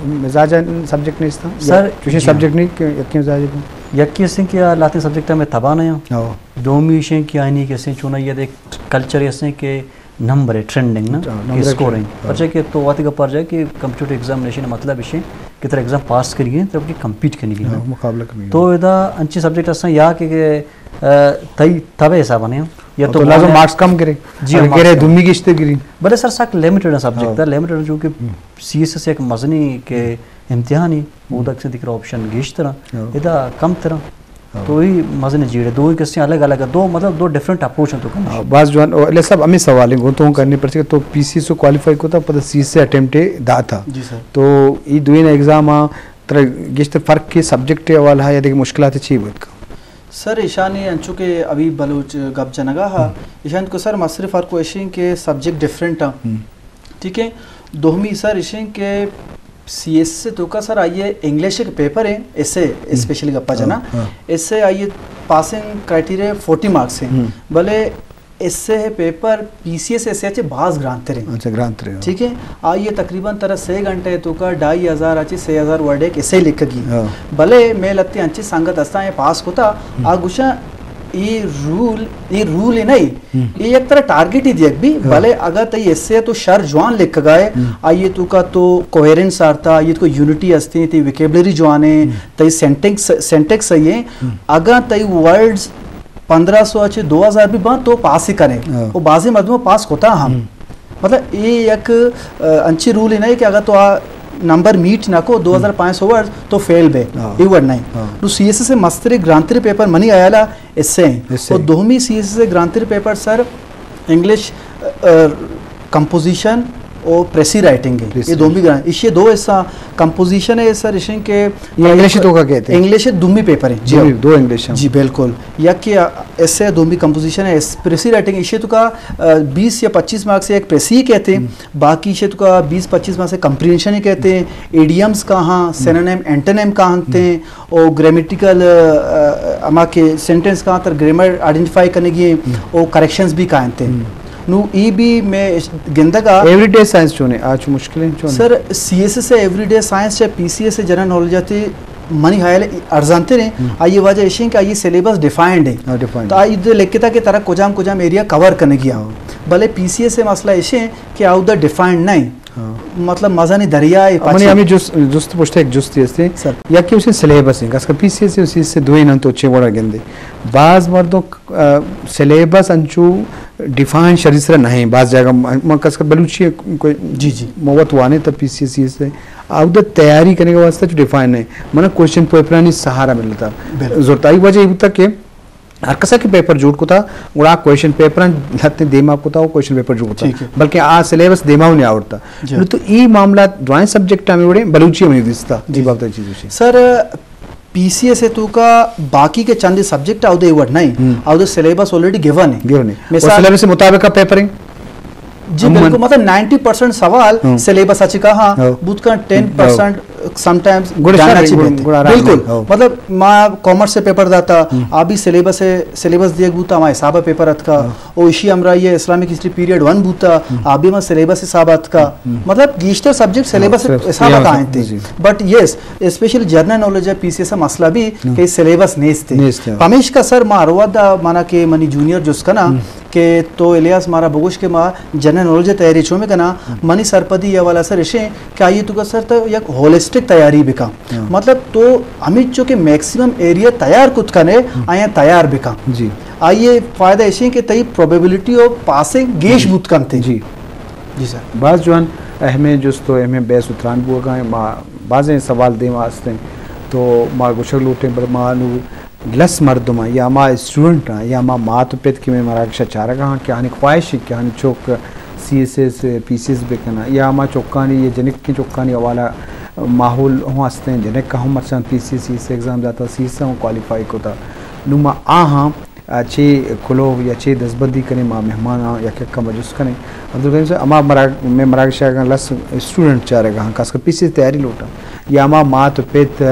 مزاج سبجیکٹ نیستاں؟ یا سر، چوشیں جی ہاں۔ سبجیکٹ نہیں کہ یکے مزاج کو؟ یکے استیں کہ آ لہتیں سبجیکٹ ہمیں تباہ نہ ایں۔ ہاں۔ دومی ایش کہ آئینی کہ استیں چونا یہ ایک کلچر ایش کہ نمبر ٹرینڈنگ نا، ہاں، کہ نمبر اسکورنگ۔ ٹرینڈنگ، ہاں۔ پرچہ کہ تو وقت کا پر جائے کہ کمپٹیٹیو ایگزامینیشن مطلب ایش کہ ترا ایگزام پاس کریے، ترا کہ کمپیٹ کرنی ہے۔ ہاں، مقابلہ کرنی ہے۔ تو ادا انچیں سبجیکٹ ہستاں یا کہ، کہ، آ، تئی تبے حساب نہیں یا تو تو لازم مارکس کم کرے۔ جی، اگر مارکس کرے کم۔ دومی گیشتر گری۔ بلے سر سک لمیٹڈ سبجیکٹ ہاں۔ تھا، لمیٹڈ چونکہ ہم۔ سی ایس ایس ایک مزنی کہ امتحانی، ہم۔ وہ تک سے دکھ رہا آپشن گیشتر ہیں۔ ہاں۔ ادا کم تر ہیں۔ ہاں۔ تو یہ مزن جیڑے، دو قسم الگ الگ ہیں، دو مطلب دو ڈفرنٹ اپروچ ہیں تو کم۔ ہاں، باز جوان، او، علی صاحب، ہمیں سوال ہیں، گو تو ہوں کرنے پرچے کہ تو پی سی ایس کو کوالیفائی کو تھا، پتہ سی ایس ایس اٹیمپٹ داتا۔ جی سر۔ تو یہ دوئیں ایگزام آ، ترا گیشتر فرق کے سبجیکٹ حوالہ ہے یا دیکھ مشکلات چی بود کا؟ سر، ایشانی انچو کہ ابھی بلوچ گپ جنگا ہا، ہم۔ ایشان کو سر مستریں فرق کو ایشیں کہ سبجیکٹ ڈفرنٹ ہیں۔ ہم۔ ٹھیک ہے، دومی سر ایشیں کہ سی ایس ایس توکا سر آئیے انگلش کے پیپر ہیں، ایسے ہم۔ اسپیشلی گپا جنا، ہاں، ہاں۔ ایسے آئیے پاسنگ کرائٹیریا فورٹی مارکس ہیں، ہم۔ بلے ایسے ہے پیپر پی سی ایس ایسے اچھے باز گرانتر ہیں۔ اچھا، گرانتر ہیں۔ ٹھیک ہے، آئیے تقریباً ترا سے گھنٹے توکا ڈھائی ہزار اچھے سے ہزار ورڈ ایک ایسے لکھ گی۔ ہاں۔ بلے میں لتے انچے سنگت ہستاں یہ پاس کوتا، ہم۔ آ گوشاں اے رول، اے رول ہی نہیں، ہم۔ اے یک طرح ٹارگٹ ہی دیگ بھی، ہاں۔ بلے اگر تئی ایسے تو شر جوان لکھ گئے، ہم۔ آئیے توکا تو کوہیرنس آرتا، آئیے تو یونٹی ہستے، تی ویکیبلری جوان ہے، ہم۔ تئی سینٹیکس، سینٹیکس صحیح ہے، ہم۔ اگر تئی ورڈز پندرہ سو اچھے دو ہزار بھی بان تو پاس ہی کرے۔ ہاں۔ وہ بعضی مردم پاس کوتا ہم۔ ہم۔ مطلب، اے یک، آ، انچی رول ہی نہیں کہ اگر تو آ نمبر میٹ نہ کو، ہم۔ دو ہزار پانچ سو ورڈ تو فیل بے۔ ہاں۔ اے ورڈ نہیں۔ ہاں۔ نو سی ایس ایس سے مستریں گرانتریں پیپر منی آیالا ایسے ہیں۔ ایسے اور ہیں۔ دومی سی ایس ایس سے گرانتریں پیپر سر انگلش، آ، کمپوزیشن اور پریسی رائٹنگ ہے۔ پریسی۔ یہ دو بھی گران-، ایشی دو حصہ کمپوزیشن ہے سر، ایشیں کہ یہ انگلش تو کا کہتے ہیں؟ انگلش دومی پیپر ہیں۔ جی۔ دومی، دو انگلش ہیں۔ جی بالکل۔ یک کہ ایسے دومی کمپوزیشن ہے، ایس-، پریسی رائٹنگ ایشی تو کا، آ، بیس یا پچیس مارکس سے ایک پریسی کہتے ہیں۔ ہم۔ باقی ایشی تو کا بیس پچیس مارکس سے کمپریہنشن ہی کہتے ہیں، ایڈیمز کا ہاں، ہم۔ سینونیم، اینٹونیم کا ہنتے ہیں، ہم۔ اور گرامیٹیکل، آ، ہما کہ سینٹنس کا تر گرامر آئیڈینٹیفائی کرنے کی، ہم۔ اور کریکشنز بھی کا ہنتے ہیں۔ ہم۔ نو ای بھی میں گندگا ایوری ڈے سائنس چونے، آج مشکل ہیں چونے۔ سر، سی ایس ایس سے ایوری ڈے سائنس چاہے پی سی ایس سے جنرل نالج آتے منی خیال ارزانتر ہیں۔ ہم۔ آئیے وجہ ایشیں کہ آئیے سلیبس ڈیفائنڈ ہے۔ ہاں، ڈیفائنڈ تو ہے۔ آئی دے لکھتا کہ ترا کجام کجام ایریا کور کرنے گیا۔ ہاں۔ بلے پی سی ایس سے مسئلہ ایشیں کہ آؤ دا ڈیفائنڈ نہیں۔ ہاں۔ مطلب مزنی دریا ہے منی پاچے۔ ہمیں جست، جست پوچھتا ایک جستی ہستے۔ سر۔ یا کہ اسے سلیبس ہیں، خاص کر پی سی ایس سے، سی ایس سے دوئیں نن تو چے وڑا گندے۔ بعض مردم، آ، سلیبس انچو ڈیفائن شری سرا نہیں، بعض جگہ م-، من خاص کر بلوچی کوئی جی، جی۔ موت وانے تا پی سی ایس سے۔ آؤ دا تیاری کرنے کے واسطے جو ڈیفائن نہیں۔ من کوشچن پیپرانی سہارا ملتا۔ بالکل۔ ضرورت آئی وجہ یہ بوتا کہ ہر کسا کہ پیپر جوڑ کتا، گڑا کوئسچن پیپر لہتے دیما کتا و کوئسچن پیپر جوڑ کتا۔ ٹھیک ہے۔ بلکہ آ سلیبس دیما ہوں نہیں آورتا۔ جی۔ نو تو ای معاملات دوائیں سبجیکٹ ہمیں وڑے، بلوچی ہمیں وستا، جی۔ ای بابت چیز ہوشی۔ سر، پی سی ایس ہے تو کا باقی کے چند سبجیکٹ آؤ دے وڑ نہیں، ہم۔ آؤ دے سلیبس آلریڈی گیون ہے۔ گیون ہے۔ مثال اور سلیبس مطابق کا پیپر ہیں؟ جی، عموماً۔ بالکل، مطلب نائنٹی پرسینٹ سوال ہاں۔ سلیبس اچ کا ہاں، ہاں۔ بوت کا ٹین پرسینٹ ہاں۔ سم ٹائمز گڑا جاننا شر-، چی گڑا، بنتے۔ گڑا راہ بالکل، نہیں، ہاں۔ مطلب ما کامرس سے پیپر داتا، ہاں۔ آ بھی سلیبس ہے، سلیبس دیگ بوتا، ہما حساب پیپر اتکا۔ ہاں۔ او اشی ہمراہی ہے اسلامک ہسٹری پیریڈ ون بوتا، ہاں۔ آ بھی ہما سلیبس حساب اتکا۔ ہاں۔ مطلب گیشتر سبجیکٹ ہاں، سلیبس سلیبس حساب حساب کا آئیں تھے۔ جی۔ But yes, special general knowledge ہے پی سی ایس مسئلہ بھی ہاں۔ کہ سلیبس نیست ہے۔ نیست ہے۔ ہمیش کا سر ما ہروا دا مانا کہ منی جونیئر جس کنا، ہاں۔ کہ تو الیاس مارا بگوش کہ ما جنرل نالج تیاری چون بکناں، ہم۔ منی سرپدی ای حوالہ سر اشیں کہ آئی تو کا سر تو یک ہولیسٹک تیاری بکن۔ ہاں۔ مطلب تو ہمیں چو کہ میکسیمم ایریا تیار کت کنے، ہم۔ آیا تیار بکن۔ جی۔ آئی فائدہ اشیں کہ تئی پروبیبلٹی آف پاسنگ گیش جی۔ بوت کنتے۔ جی۔ جی سر۔ باز جوان اہمیں جست و اہمیں بحث و تران بوگا ہیں۔ ما بازیں سوال دیما ہستیں تو ما گوشگ لوٹیں، بل ما نو لس مردماں یا ہما اسٹوڈنٹاں یا ہما مات و پت کہ مئے مراگش ء چارگا ہاں کہ آنی خواہش انت کہ آنی چک سی ایس ایس، پی سی ایس بکناں یا ہما چکانی یا جنکیں چکانی حوالہ ماحول ہوں ہستیں، جنک ہم مرچاں P C S, C S exam داتا، سی ایس ہوں کوالیفائی کتا۔ نوں ما آہاں آ، چے کلوہ یا چے دزبندی کنیں، ما مہماناں یک یک ءَ جست کنیں۔ عبدالکریم صاحب، ہما مراگ-، مئے مراگش ءَ اگاں لس اسٹوڈنٹ چارگ ءَ ہاں، خاص کر پی سی ایس تیاری لوٹاں، یا ہما مات و پت،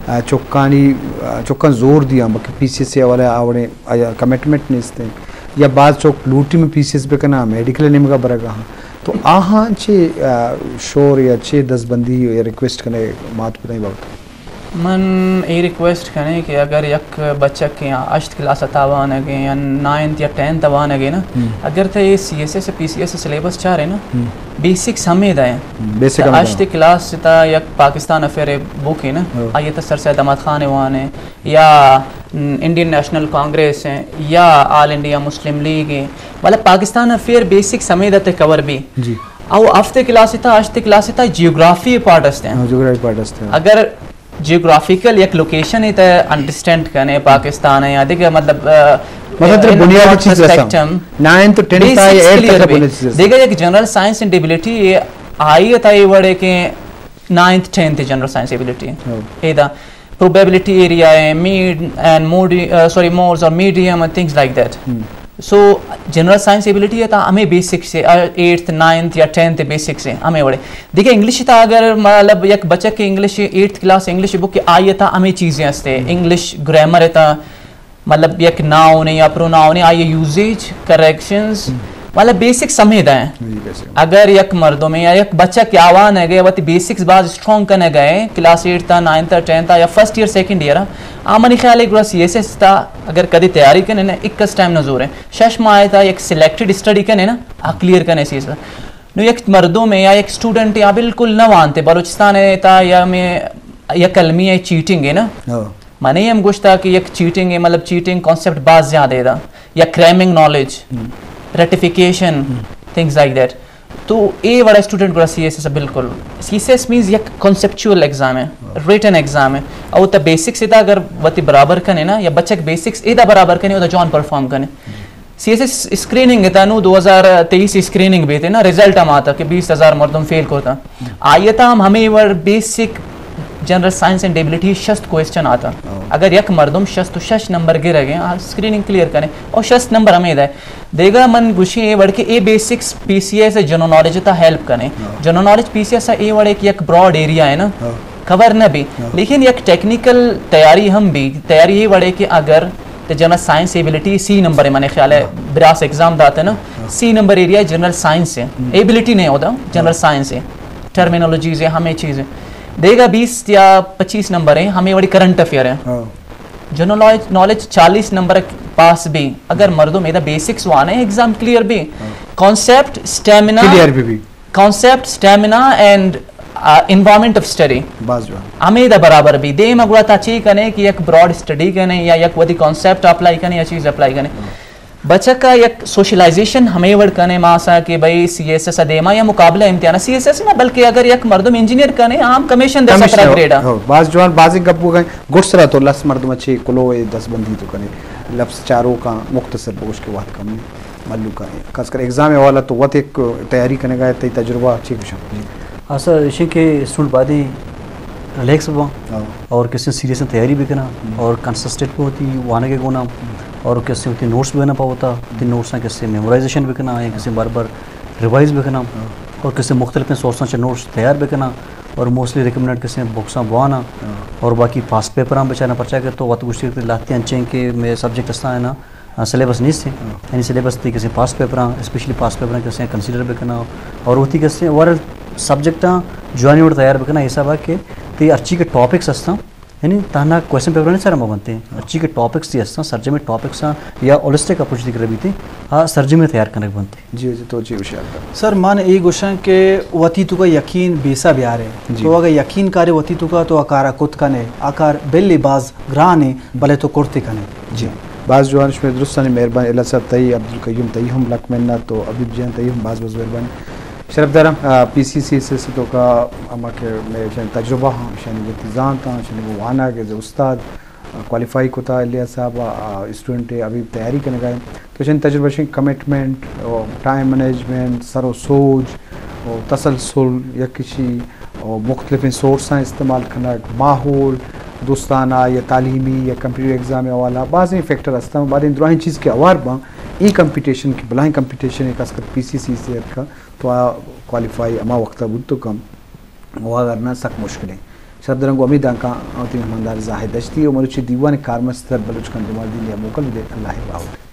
آ، چکانی، آ، چکاں زور دیاں، بلکہ پی سی ایس ءِ حوالہ ءَ آ وڑیں آیا کمٹمنٹ نیست ایں، یا بعض چک لوٹی من پی سی ایس بکناں، میڈیکل ءِ نیمگ ءَ برگ ءَ ہاں، تو آہاں چے، آ، شور یا چے دزبندی یا ریکویسٹ کنئے مات پتانی بابت؟ من اے ریکویسٹ کنیں کہ اگر یک بچکے آ ہشت کلاس ءَ تاں وانگ ءَ یا نائنتھ یا ٹینتھ ءَ وانگ ءَ نا، ہم۔ اگر تہ اے سی ایس ایس، پی سی ایس سلیبس چارے نا، ہم۔ بیسکس ہمے دا ایں۔ ہم، بیسک تہ ہمے دا۔ ہشت کلاس تہ یک پاکستان افیئر ءِ بک ایں نا، ہو۔ آئی ءَ تہ سر سید احمد خان ءَ وانے، یا انڈین نیشنل کانگریس ایں، یا آل انڈیا مسلم لیگ ایں، مطلب پاکستان افیئر بیسکس ہمے دا تہ کور بی۔ جی۔ او ہفت کلاس تہ ہشت کلاس تہ جیوگرافی پارٹ است ایں۔ ہاں، جیوگرافی پارٹ است ایں۔ اگر جیوگرافیکل یک لوکیشن ءِ تہ انڈرسٹینڈ کنے پاکستان ءِ یا دگہ مطلب، آ، مثلاً ترا بنیادی چیز رساں۔ Perspective, ninth tenth basics eight تک کلیئر بی۔ بنیادی چیز رساں۔ دگہ یک جنرل سائنس اینڈ ایبلٹی آئی ءِ تہ اے وڑے کہ ninth tenth general science ability. ہاں۔ اے دا پروبیبلٹی ایریا ایں، مین اینڈ موڈ، آ، سوری، موڈز اور medium and things like that. ہم۔ سو، جنرل سائنس ایبلٹی ءِ تہ ہمے بیسکس ایں، آ، ایٹتھ، نائنتھ یا ٹینتھ بیسکس ایں، ہمے وڑے۔ دگہ انگلش ءِ تہ اگر مطلب یک بچک کہ English eighth class English book کہ آئی ءِ تہ ہمے چیزیں ہستے، ہم۔ انگلش گرامر ءِ تہ مطلب یک ناؤن یا پروناؤن آئی یوزیج، کریکشنز، ہم۔ مطلب بیسکس ہمے دا ایں۔ جی، بیسک۔ اگر یک مردمے یا یک بچک کہ آوانگ ءَ وتی بیسکس باز اسٹرانگ کنگ ءَ ایں، کلاس ایٹتھ تہ، نائنتھ تہ، ٹینتھ تہ یا فرسٹ ایئر، سیکنڈ ایئر، آ منی خیال ءَ گڑا سی ایس ایس تہ اگر کدی تیاری کنے نا، ایک اس ٹائم نہ زوریں۔ شش ماہ تہ یک سلیکٹڈ اسٹڈی کنے نا، آ کلیئر کنے سی ایس ایس۔ نو یک مردمے یا یک اسٹوڈنٹے آ بالکل نہ وانتے، بلوچستان ءِ تہ یا مئے یک علمی ءِ چیٹنگ ایں نا۔ ہاں۔ من اے ہم گوشتا کہ یک چیٹنگ ایں، مطلب چیٹنگ کانسیپٹ باز زیادہ ایں دا، یا کریمنگ نالج، ہم۔ ریٹیفیکیشن، ہم۔ Things like that. تو اے وڑا اسٹوڈنٹ گڑا سی ایس ایس بالکل، سی ایس ایس مینز یک کانسیپچوئل ایگزام ایں، ہاں۔ ریٹن ایگزام ایں۔ او تہ بیسکس ءِ تہ اگر وتی برابر کنے نا، یا بچک بیسکس ءِ تہ برابر کنے، او تہ جوان پرفارم کنے۔ جی۔ سی ایس ایس اسکریننگ ءِ تہ نوں دو ہزار تئیس اسکریننگ بیتے نا، رزلٹ ہم آتا کہ بیست ہزار مردم فیل کرتا۔ آئی ءِ تہ ہم ہمے وڑ basic general science and ability شست کوئسچن آتا۔ ہاں۔ اگر یک مردم شست و شش نمبر گرگ ایں، آ اسکریننگ کلیئر کنے، او شست نمبر ہمے دا ایں۔ دگہ من گوشیں اے وڑ کہ اے بیسکس پی سی ایس ءِ جنرل نالج ءِ تہ ہیلپ کنے۔ ہاں۔ جنرل نالج پی سی ایس ءِ اے وڑے کہ یک براڈ ایریا ایں نا۔ ہاں۔ کور نہ بی، ہاں۔ لیکن یک ٹیکنیکل تیاری ہم بی، تیاری اے وڑے کہ اگر تہ جنرل سائنس ایبلٹی سی نمبر ایں، مئے خیال ءَ ہاں۔ براس ایگزام داتے نا، ہاں۔ سی نمبر ایریا جنرل سائنس ایں، ہم۔ ایبلٹی نہ ایں اودا، جنرل ہاں۔ سائنس ایں، ٹرمینالوجیز ایں، ہمے چیز ایں۔ دگہ بیست یا پچیس نمبر ایں، ہمے وڑی کرنٹ افیئر ایں۔ ہاں۔ جنرل نالج، نالج چالیس نمبر پاس بی، اگر مردم اے تہ بیسکس وانے، ایگزام کلیئر بی۔ ہاں۔ کانسیپٹ، اسٹیمنا، کلیئر بی بی۔ Concept, stamina and, ah, environment of study. باز جوان۔ ہمے دا برابر بی۔ دیم ءَ گڑا تہ چے کنے کہ یک براڈ اسٹڈی کنے یا یک وتی کانسیپٹ اپلائی کنے یا چیز اپلائی کنے۔ ہاں۔ بچک ءَ یک سوشلائزیشن ہمے وڑ کنے ماسا کہ بھئی سی ایس ایس ءَ دیما یا مقابلہ امتحان ءَ، سی ایس ایس نہ بلکہ اگر یک مردم انجینئر کنے، عام کمیشن دے کمیشن سترہ گریڈ ءَ۔ ہو، باز جوان، بازیں گپ بوگ ءَ گڈسرا تو لس مردم ءَ چے کلوہ ءِ دزبندی تو کنے، لفظ چاروکاں مختصر بگوش کہ وقت کم ایں۔ مھلوک ءَ، خاص کر ایگزام ءِ حوالہ تو وت یک تیاری کنگ ءَ ئے، تئی تجربہ چے گوشاں؟ جی۔ اصل ایش کہ اسٹوڈنٹ باید ریلیکس بواں، ہاں۔ اور کسے سیریس تیاری بکناں، ہم۔ اور کنسسٹنٹ بہ وتی وانگ ءَ گونا، ہم۔ اور کسے وتی نوٹس بہ بناں پہ وتا، وتی ہم۔ نوٹس ءَ کسے میمورائزیشن بکناں یا کسے بار بار ریوائز بکناں، ہاں۔ اور کسے مختلف سورساں چہ نوٹس تیار بکناں، اور موسٹلی ریکمنڈ کسے بکساں بواناں، ہاں۔ اور باقی پاسٹ پیپراں بچاراں، پرچا کہ تو وت گوشتی کہ لہتے انچیں کہ مئے سبجیکٹ استاں نا، آ، سلیبس نیست ایں۔ ہاں۔ یعنی سلیبس تئی کسے پاسٹ پیپراں، اسپیشلی پاسٹ پیپراں کسے کنسیڈر بکناں اور وتی کسے اوورآل سبجیکٹاں جوانی وڑ تیار بکناں، حساب ءَ کہ تئی ہرچی کہ ٹاپکس استاں، یعنی تہنا کوئسچن پیپر ءِ سرا مہ بنت ایں۔ ہاں۔ ہرچی کہ ٹاپکس تئی استاں، سرجمیں ٹاپکساں یا ہولسٹک اپروچ تئی کرا بیت ایں، آ سرجمیں تیار کنگ بنت ایں۔ جی، جی، تو چی ہوشیار کن؟ سر، من اے گوشاں کہ وتی توکا یقین بیسا بیارے۔ جی۔ تو اگہ یقین کارے وتی توکا تو آ کارا کت کنے، آ کار بلے باز گران ایں، بلے تو کرتے کنے۔ جی۔ باز جوان، شمئے درستانی مہربانی۔ اللہ صاحب تئی، عبدالقیوم تئی ہم لک منت، تو حبیب جان تئی ہم باز باز مہربانی۔ شرف داراں، آ، پی سی ایس ایس ءِ توکا ہما کہ مئے اشانی تجربہ ہاں، اشانی وتی زانت ہاں، اشانی وانگ ءِ استاد، آ، کوالیفائی کتا الیاس صاحب، آ، اسٹوڈنٹ ءِ ابھی تیاری کنگا ایں۔ تو اشانی تجربہ، اشانی کمٹمنٹ، او، ٹائم مینجمنٹ، سر و سوج، او، تسلسل، یکشی، او، مختلفیں سورساں استعمال کنگ، ماحول، دوستانہ یا تعلیمی یا کمپیٹیٹیو ایگزام حوالہ بازیں فیکٹر ہستاں، باریں دراہیں چیز کہ اوار باں، اے کمپٹیشن کہ بلاہیں کمپٹیشن ایک خاص کر پی سی سی سے اتکا تو آ کوالیفائی ہما وقتا بوت تو کم، و اگر نہ سک مشکل ہیں۔ شر درنگ و امید آنکا آوتی مہماندار زاہد دشتی و مروچی دیوان کارمستر بلوچ کنڈمال دین یا موکل دے۔ اللہ باور۔